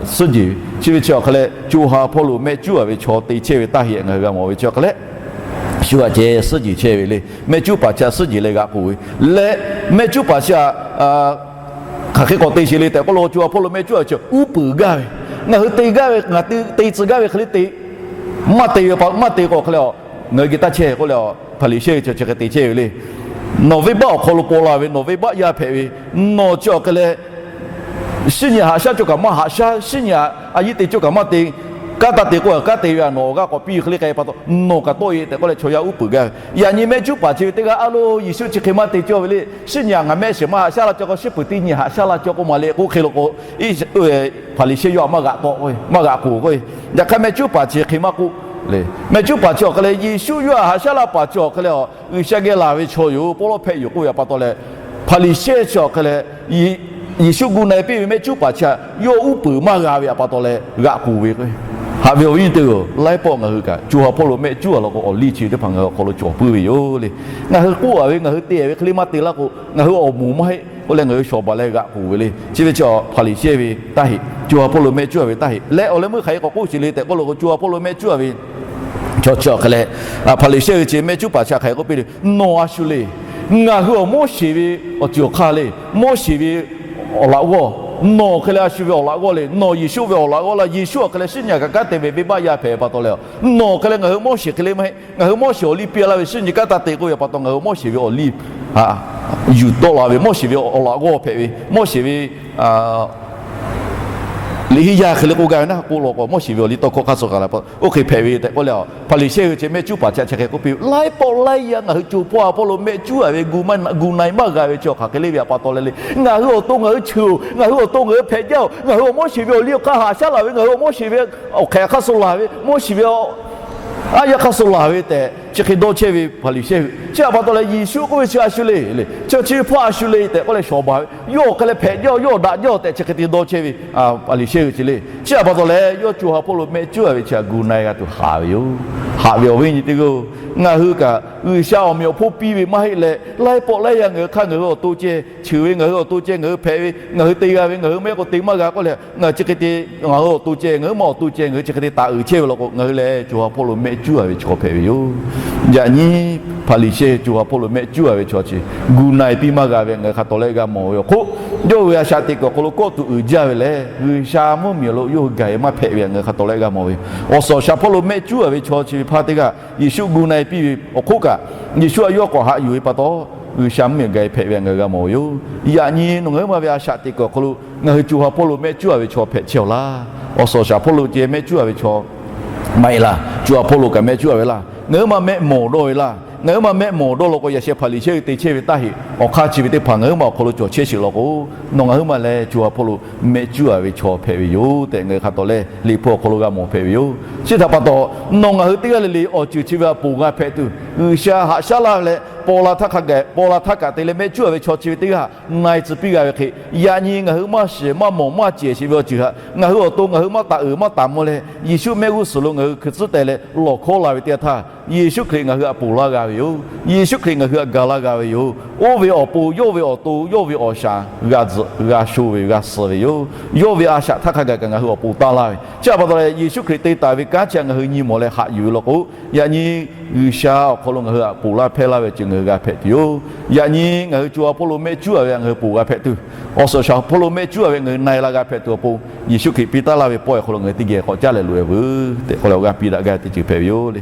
suhˉ jeˬ ve chi ve chi awˬ hk'a leh, co ha hpawˇ lo mehˆ cuˉ a ve chaw te chehˇ ve taˇ heꞈ ngaˬ hui g'a mawˬ ve chi awˬ hk'a leh, shu haꞈ ceh suhˉ jeˬ chehˇ ve le. Mehˆ cuˉ paˍ chi haꞈ suhˉ jeˬ leh g'aꞈ k'oˬ ve leh, mehˆ cuˉ paˍ chi haꞈ hk'aˬ hk'e k'awꞈ te sheˍ le tehꞈ k'oˆ lo, co ha hpawˇ lo mehˆ cuˉ a ve chi uˉ peunˍ gaˇ ve, ngaˬ hui te gaˇ ve, ngaˬ te tcuh gaˇ ve hk'e le te, maˇ te ve pa maˇ te k'o hk'e leh, ngaˬ hui geh taˇ chehˇ k'oˆ leh, Hpaˍriˍsehˇ ve chi chi hk'e te chehˇ ve le. Nawˬ venˇbaˆ awˬ hk'aw lo paw la ve, nawˬ venˇbaˆ yaˇ hpehꞈ ve, nawˬ chi awˬ hk'e leh shinˉ nyi haꞈ shaˉ cawˇ kaꞈ maˇ haꞈ shaˉ, shinˉ nyi a yiˇ te cawˇ kaꞈ maˇ te, kanˉ taˇ te k'oˆ a, kanˉ te ve htaꞈ nawˬ awˬ g'aˇ k'awꞈ piˇ ve hk'e le k'ai pa taw, nawˬ kaꞈ tawˆ-e tehꞈ k'oˆ leh chaw yaˇ uˉ peunˍ gaˇ ve. Yaꞈ nyi mehˆ cuˉ paˍ chi ve teˇ g'aˇ, a lo, Yeˍsuˆ chi hk'e maˇ te cawˇ ve le. Shinˉ nyi htaꞈ ngaˬ mehˆ shiˍ maˇ haꞈ shaˉ la cawˇ k'o, shiˉ peuˬ teˇ nyi haꞈ shaˉ la cawˇ k'oˆ ma le k'oˆ hk'e lo k'o, Hpaˍriˍsehˇ yawˇ htaꞈ maˇ g'aꞈ tawˆ k'o, maˇ g'aꞈ k'oˬ k'o, yaꞈ hk'aˇ mehˆ cuˉ paˍ chi hk'e maˇ k'oˆ le. Mehˆ cuˉ paˍ chi awˬ hk'a leh Yeˍsuˆ yawˇ htaꞈ haꞈ shaˉ la paˍ chi awˬ hk'a leh, G'uiˬsha geh laˬ ve chaw yoˬ, pawˇ lawˇ hpehꞈ yoˬ k'oˆ ve htaꞈ pa taw leh, Hpaˍriˍsehˇ chi awˬ hk'a leh, Yeˍsuˆ gu na-e piˇ ve mehˆ cuˉ paˍ chi htaꞈ yawˇ uˉ peunˍ maˇ g'a ve htaꞈ pa taw leh g'aꞈ k'oˬ ve k'o, haꞈ ve awˬ viˉ nyi teˇ g'aˇ, laiˉ pawˆ ngaˬ hui kaꞈ co ha hpawˇ lo mehˆ cuˉ a law k'o, awˬ liˇ chi teˇ hpaˍ ngaˬ hui awˬ hk'aw lo cawˬ puiˉ ve yoˬ le. Ngaˬ hui k'oˆ a ve, ngaˬ hui te a ve hk'e le maˇ te laˇ k'o, ngaˬ hui awˬ moˍ maˇ heˆ k'oˆ leh ngaˬ hui shawˍ baˬ leh g'aꞈ k'oˬ ve le. Chi ve chi Hpaˍriˍsehˇ ve taˇ heꞈ, co ha hpawˇ lo mehˆ cuˉ a ve taˇ heꞈ leh, awˬ leh meuˇ hk'aˬ hk'e k'awꞈ k'oˆ sheˍ le tehꞈ k'oˆ lo k'o, co ha hpawˇ lo mehˆ cuˉ a ve chaw chi awˬ hk'a leh, Hpaˍriˍsehˇ ve chi mehˆ cuˉ paˍ chi hk'aˬ hk'e k'oˆ piˇ le. Nawˬ a shu le. Ngaˬ hui awˬ Moˉseˍ ve awˬ ceuˬ awˬ hk'aˇ le, Moˉseˍ ve awˬ laꞈ g'awˇ, nawˬ hk'e leh a shu ve awˬ laꞈ g'awˇ le, nawˬ Yeˍsuˆ ve awˬ laꞈ g'awˇ laˇ. Yeˍsuˆ awˬ hk'e leh shiˉ nyi kaꞈ kanˉ te ve venˇbaˆ yaˇ hpehꞈ ve pa taw leh, nawˬ hk'e leh ngaˬ hui Moˉseˍ hk'e le maˇ heˆ. Ngaˬ hui Moˉseˍ awˬ liˇ piˇ laˇ ve shiˉ nyi kanˉ taˇ te k'oˆ ve pa taw, ngaˬ hui Moˉseˍ ve awˬ liˇ yuˬ tawˆ la ve, Moˉseˍ ve awˬ laꞈ g'awˇ hpehꞈ ve, Moˉseˍ ve liꞈ henˇ yaˇ hk'e le k'oˆ gaˇ ve naˆ k'oˆ law k'o, Moˉseˍ ve awˬ liˇ tawˇ hkawˇ hk'aˇ suh k'ai la pa oˇ hk'e hpehꞈ ve tehꞈ k'oˆ leh, Hpaˍriˍsehˇ hui chi mehˆ cuˉ paˍ chaꞈ chi hk'e k'oˆ piˇ ve, Laiˉ pawˆ laiˉ yaˇ ngaˬ hui co hpawˇ a hpawˇ lo mehˆ cuˉ a ve, gu na-e maˇ g'a ve chi awˬ hk'aˬ hk'e le ve pa taw leh le, ngaˬ hui awˬ to ngaˬ hui cheuˬ-oˬ, ngaˬ hui awˬ to ngaˬ hui hpehꞈ jaˇ-oˬ, ngaˬ hui awˬ Moˉseˍ ve awˬ liˇ awˬ hk'aˇ haꞈ shaˉ laˬ ve, ngaˬ hui awˬ Moˉseˍ ve awˬ hk'ehꞈ hk'aˇ suh laˬ ve, Moˉseˍ ve aˉ yaˇ hk'aˇ suh laˬ ve tehꞈ chi hk'e dawˇ chehˇ ve Hpaˍriˍsehˇ hui. Chi htaꞈ pa taw leh Yeˍsuˆ k'oˆ ve chi a shu le, le chi chi ve hpawˇ a shu le tehꞈ k'oˆ leh shawˍ baˬ ve, yawˇ awˬ hk'e leh hpehꞈ jaˇ-oˬ, yawˇ daꞈ jaˇ-oˬ tehꞈ chi hk'e te dawˇ chehˇ ve Hpaˍriˍsehˇ hui chi le. Chi htaꞈ pa taw leh yawˇ co ha hpawˇ lo mehˆ cuˉ a ve chi htaꞈ gu na-e g'a tuˬ haꞈ ve yoˬ. Haꞈ ve awˬ viˉ nyi teˇ g'aˇ-oˬ, ngaˬ hui kaꞈ G'uiˬsha awˬ meꞈ awˬ hponˇ piˇ ve maˇ heˆ leh, laiˉ pawˆ laiˉ yaˇ ngaˬ hui hk'aˇ ngaˬ hui awˬ to ceh cheuˬ ve, ngaˬ hui awˬ to ceh ngaˬ hui hpehꞈ ve, ngaˬ hui te g'a ve, ngaˬ hui maˇ heˆ k'o te maˇ g'a k'oˆ leh, ngaˬ chi hk'e te ngaˬ hui awˬ to ceh, ngaˬ hui maˇ awˬ to ceh, ngaˬ hui chi hk'e te taˍ uiˍ chehˇ ve law k'o, ngaˬ hui lehˬ co ha hpawˇ lo mehˆ cuˉ a ve chaw hpehꞈ ve yoˬ. Yaꞈ nyi Hpaˍriˍsehˇ co ha hpawˇ lo mehˆ cuˉ a ve chaw chi gu na-e piˇ maˇ g'a ve ngaˬ hui hk'a tawˍ leh g'a mawˬ ve awˬ hk'oˆ, yawˇ ve a shaꞈ teꞈ kuiˬ awˬ hk'aw lo kawˆ tuˬ uiˍ jaˇ ve lehˬ, G'uiˬsha mvuhˇmiˬ awˬ lo yawˇ hui gaˬ-e maˇ hpehꞈ ve ngaˬ hui hk'a tawˍ leh g'a mawˬ ve yoˬ. Awˬ suhˍ awˬ shaˍ hpawˇ lo mehˆ cuˉ a ve chaw chi ve hpaˇ teˇ g'aˇ Yeˍsuˆ gu na-e piˇ ve awˬ hk'oˆ kaꞈ, Yeˍsuˆ a yawˇ k'awꞈ haꞈ yuˬ ve pa taw, G'uiˬsha mvuhˇmiˬ gaˬ-e hpehꞈ ve ngaˬ hui g'a mawˬ ve yoˬ. Yaꞈ nyi nawˬ ngaˬ huiˉ ma ve a shaꞈ teꞈ kuiˬ awˬ hk'aw lo ngaˬ hui co ha hpawˇ lo mehˆ cuˉ a ve chaw hpehꞈ chehˇ-oˬ laˇ. Awˬ suhˍ awˬ shaˍ hpawˇ lo ceh mehˆ cuˉ a ve chaw maˇ heˆ laˇ. Co ha hpawˇ lo kaꞈ mehˆ cuˉ a ve laˇ. Ngaˬ huiˉ ma mehˆ mawˬ dawˇ ve laˇ. Ngaˬ huiˉ ma mehˆ mawˬ dawˇ law k'o, yaꞈ sheh Hpaˍriˍsehˇ hui te chehˇ ve taˇ heꞈ awˬ hk'aˇ chi ve teˇ hpaˍ ngaˬ huiˉ ma awˬ hk'aw lo cawˬ chehˇ sheˍ law k'o, nawˬ ngaˬ huiˉ ma lehˬ co ha hpawˇ lo mehˆ cuˉ a ve chaw hpehꞈ ve yoˬ tehꞈ ngaˬ hui hk'a tawˍ leh Liꞈ hpu awˬ hk'aw lo g'a mawˬ hpehꞈ ve yoˬ. Chi htaꞈ pa taw, nawˬ ngaˬ hui teˇ g'aˇ le le awˬ ceuˬ chi ve htaꞈ ponˬ g'a hpehꞈ tuˬ, G'uiˬsha haꞈ shaˉ laˇ leh paw la htaˇ hk'a gaˬ, paw la htaˇ kaꞈ te leh mehˆ cuˉ a ve chaw chi ve teˇ g'aˇ na-e tcuh piˇ g'a ve hk'e, yaꞈ nyi ngaˬ hui maˇ shiˍ maˇ mawˬ maˇ cehˬ sheˍ ve awˬ ceuˬ htaꞈ ngaˬ hui awˬ to ngaˬ hui maˇ taˍ uiˍ maˇ taˍ mvuh leh, Yeˍsuˆ mehˆ g'uˇ suhˍ lo ngaˬ hui hkui tcuhˉ teh leh lawˬ hkawˇ la ve teˇ yanˇ htaˇ, Yeˍsuˆ Hkriꞈ ngaˬ hui htaꞈ ponˬ laˇ g'a ve yoˬ. Yeˍsuˆ Hkriꞈ ngaˬ hui htaꞈ gaˬ laˇ g'a ve yoˬ. Oˇ ve awˬ pon yawˇ ve awˬ to yawˇ ve awˬ shaˍ g'a tzuhꞈ g'a sho ve g'a suh ve yoˬ. Yawˇ ve a shaꞈ htaˇ hk'a gaˬ kaꞈ ngaˬ hui awˬ pon taˇ laˇ ve chi htaꞈ pa taw leh, Yeˍsuˆ Hkriꞈ te taˍ ve kanˉ chi htaꞈ ngaˬ hui nyi mawˬ leh haꞈ yuˬ ve law k'o, yaꞈ nyi G'uiˬsha awˬ hk'aw lo ngaˬ hui htaꞈ ponˬ laˇ hpehˇ laˇ ve awˬ ceuˬ ngaˬ hui g'a hpehꞈ tuˬ yoˬ. Yaꞈ nyi ngaˬ hui co ha hpawˇ lo mehˆ cuˉ a ve htaꞈ ngaˬ hui ponˬ g'a hpehꞈ tuˬ, awˬ suhˍ awˬ shaˍ hpawˇ lo mehˆ cuˉ a ve ngaˬ hui na-e la g'a hpehꞈ tuˬ awˬ pon, Yeˍsuˆ Hkriꞈ piˇ taˉ laˇ ve pawehˇ awˬ hk'aw lo ngaˬ hui teˇ geh k'awꞈ caˉ leh loꞈ-e veuˬ tehꞈ k'oˆ leh awˬ g'aˇ piˇ daꞈ gaˇ teˇ ceuˬ hpehꞈ ve yoˬ le.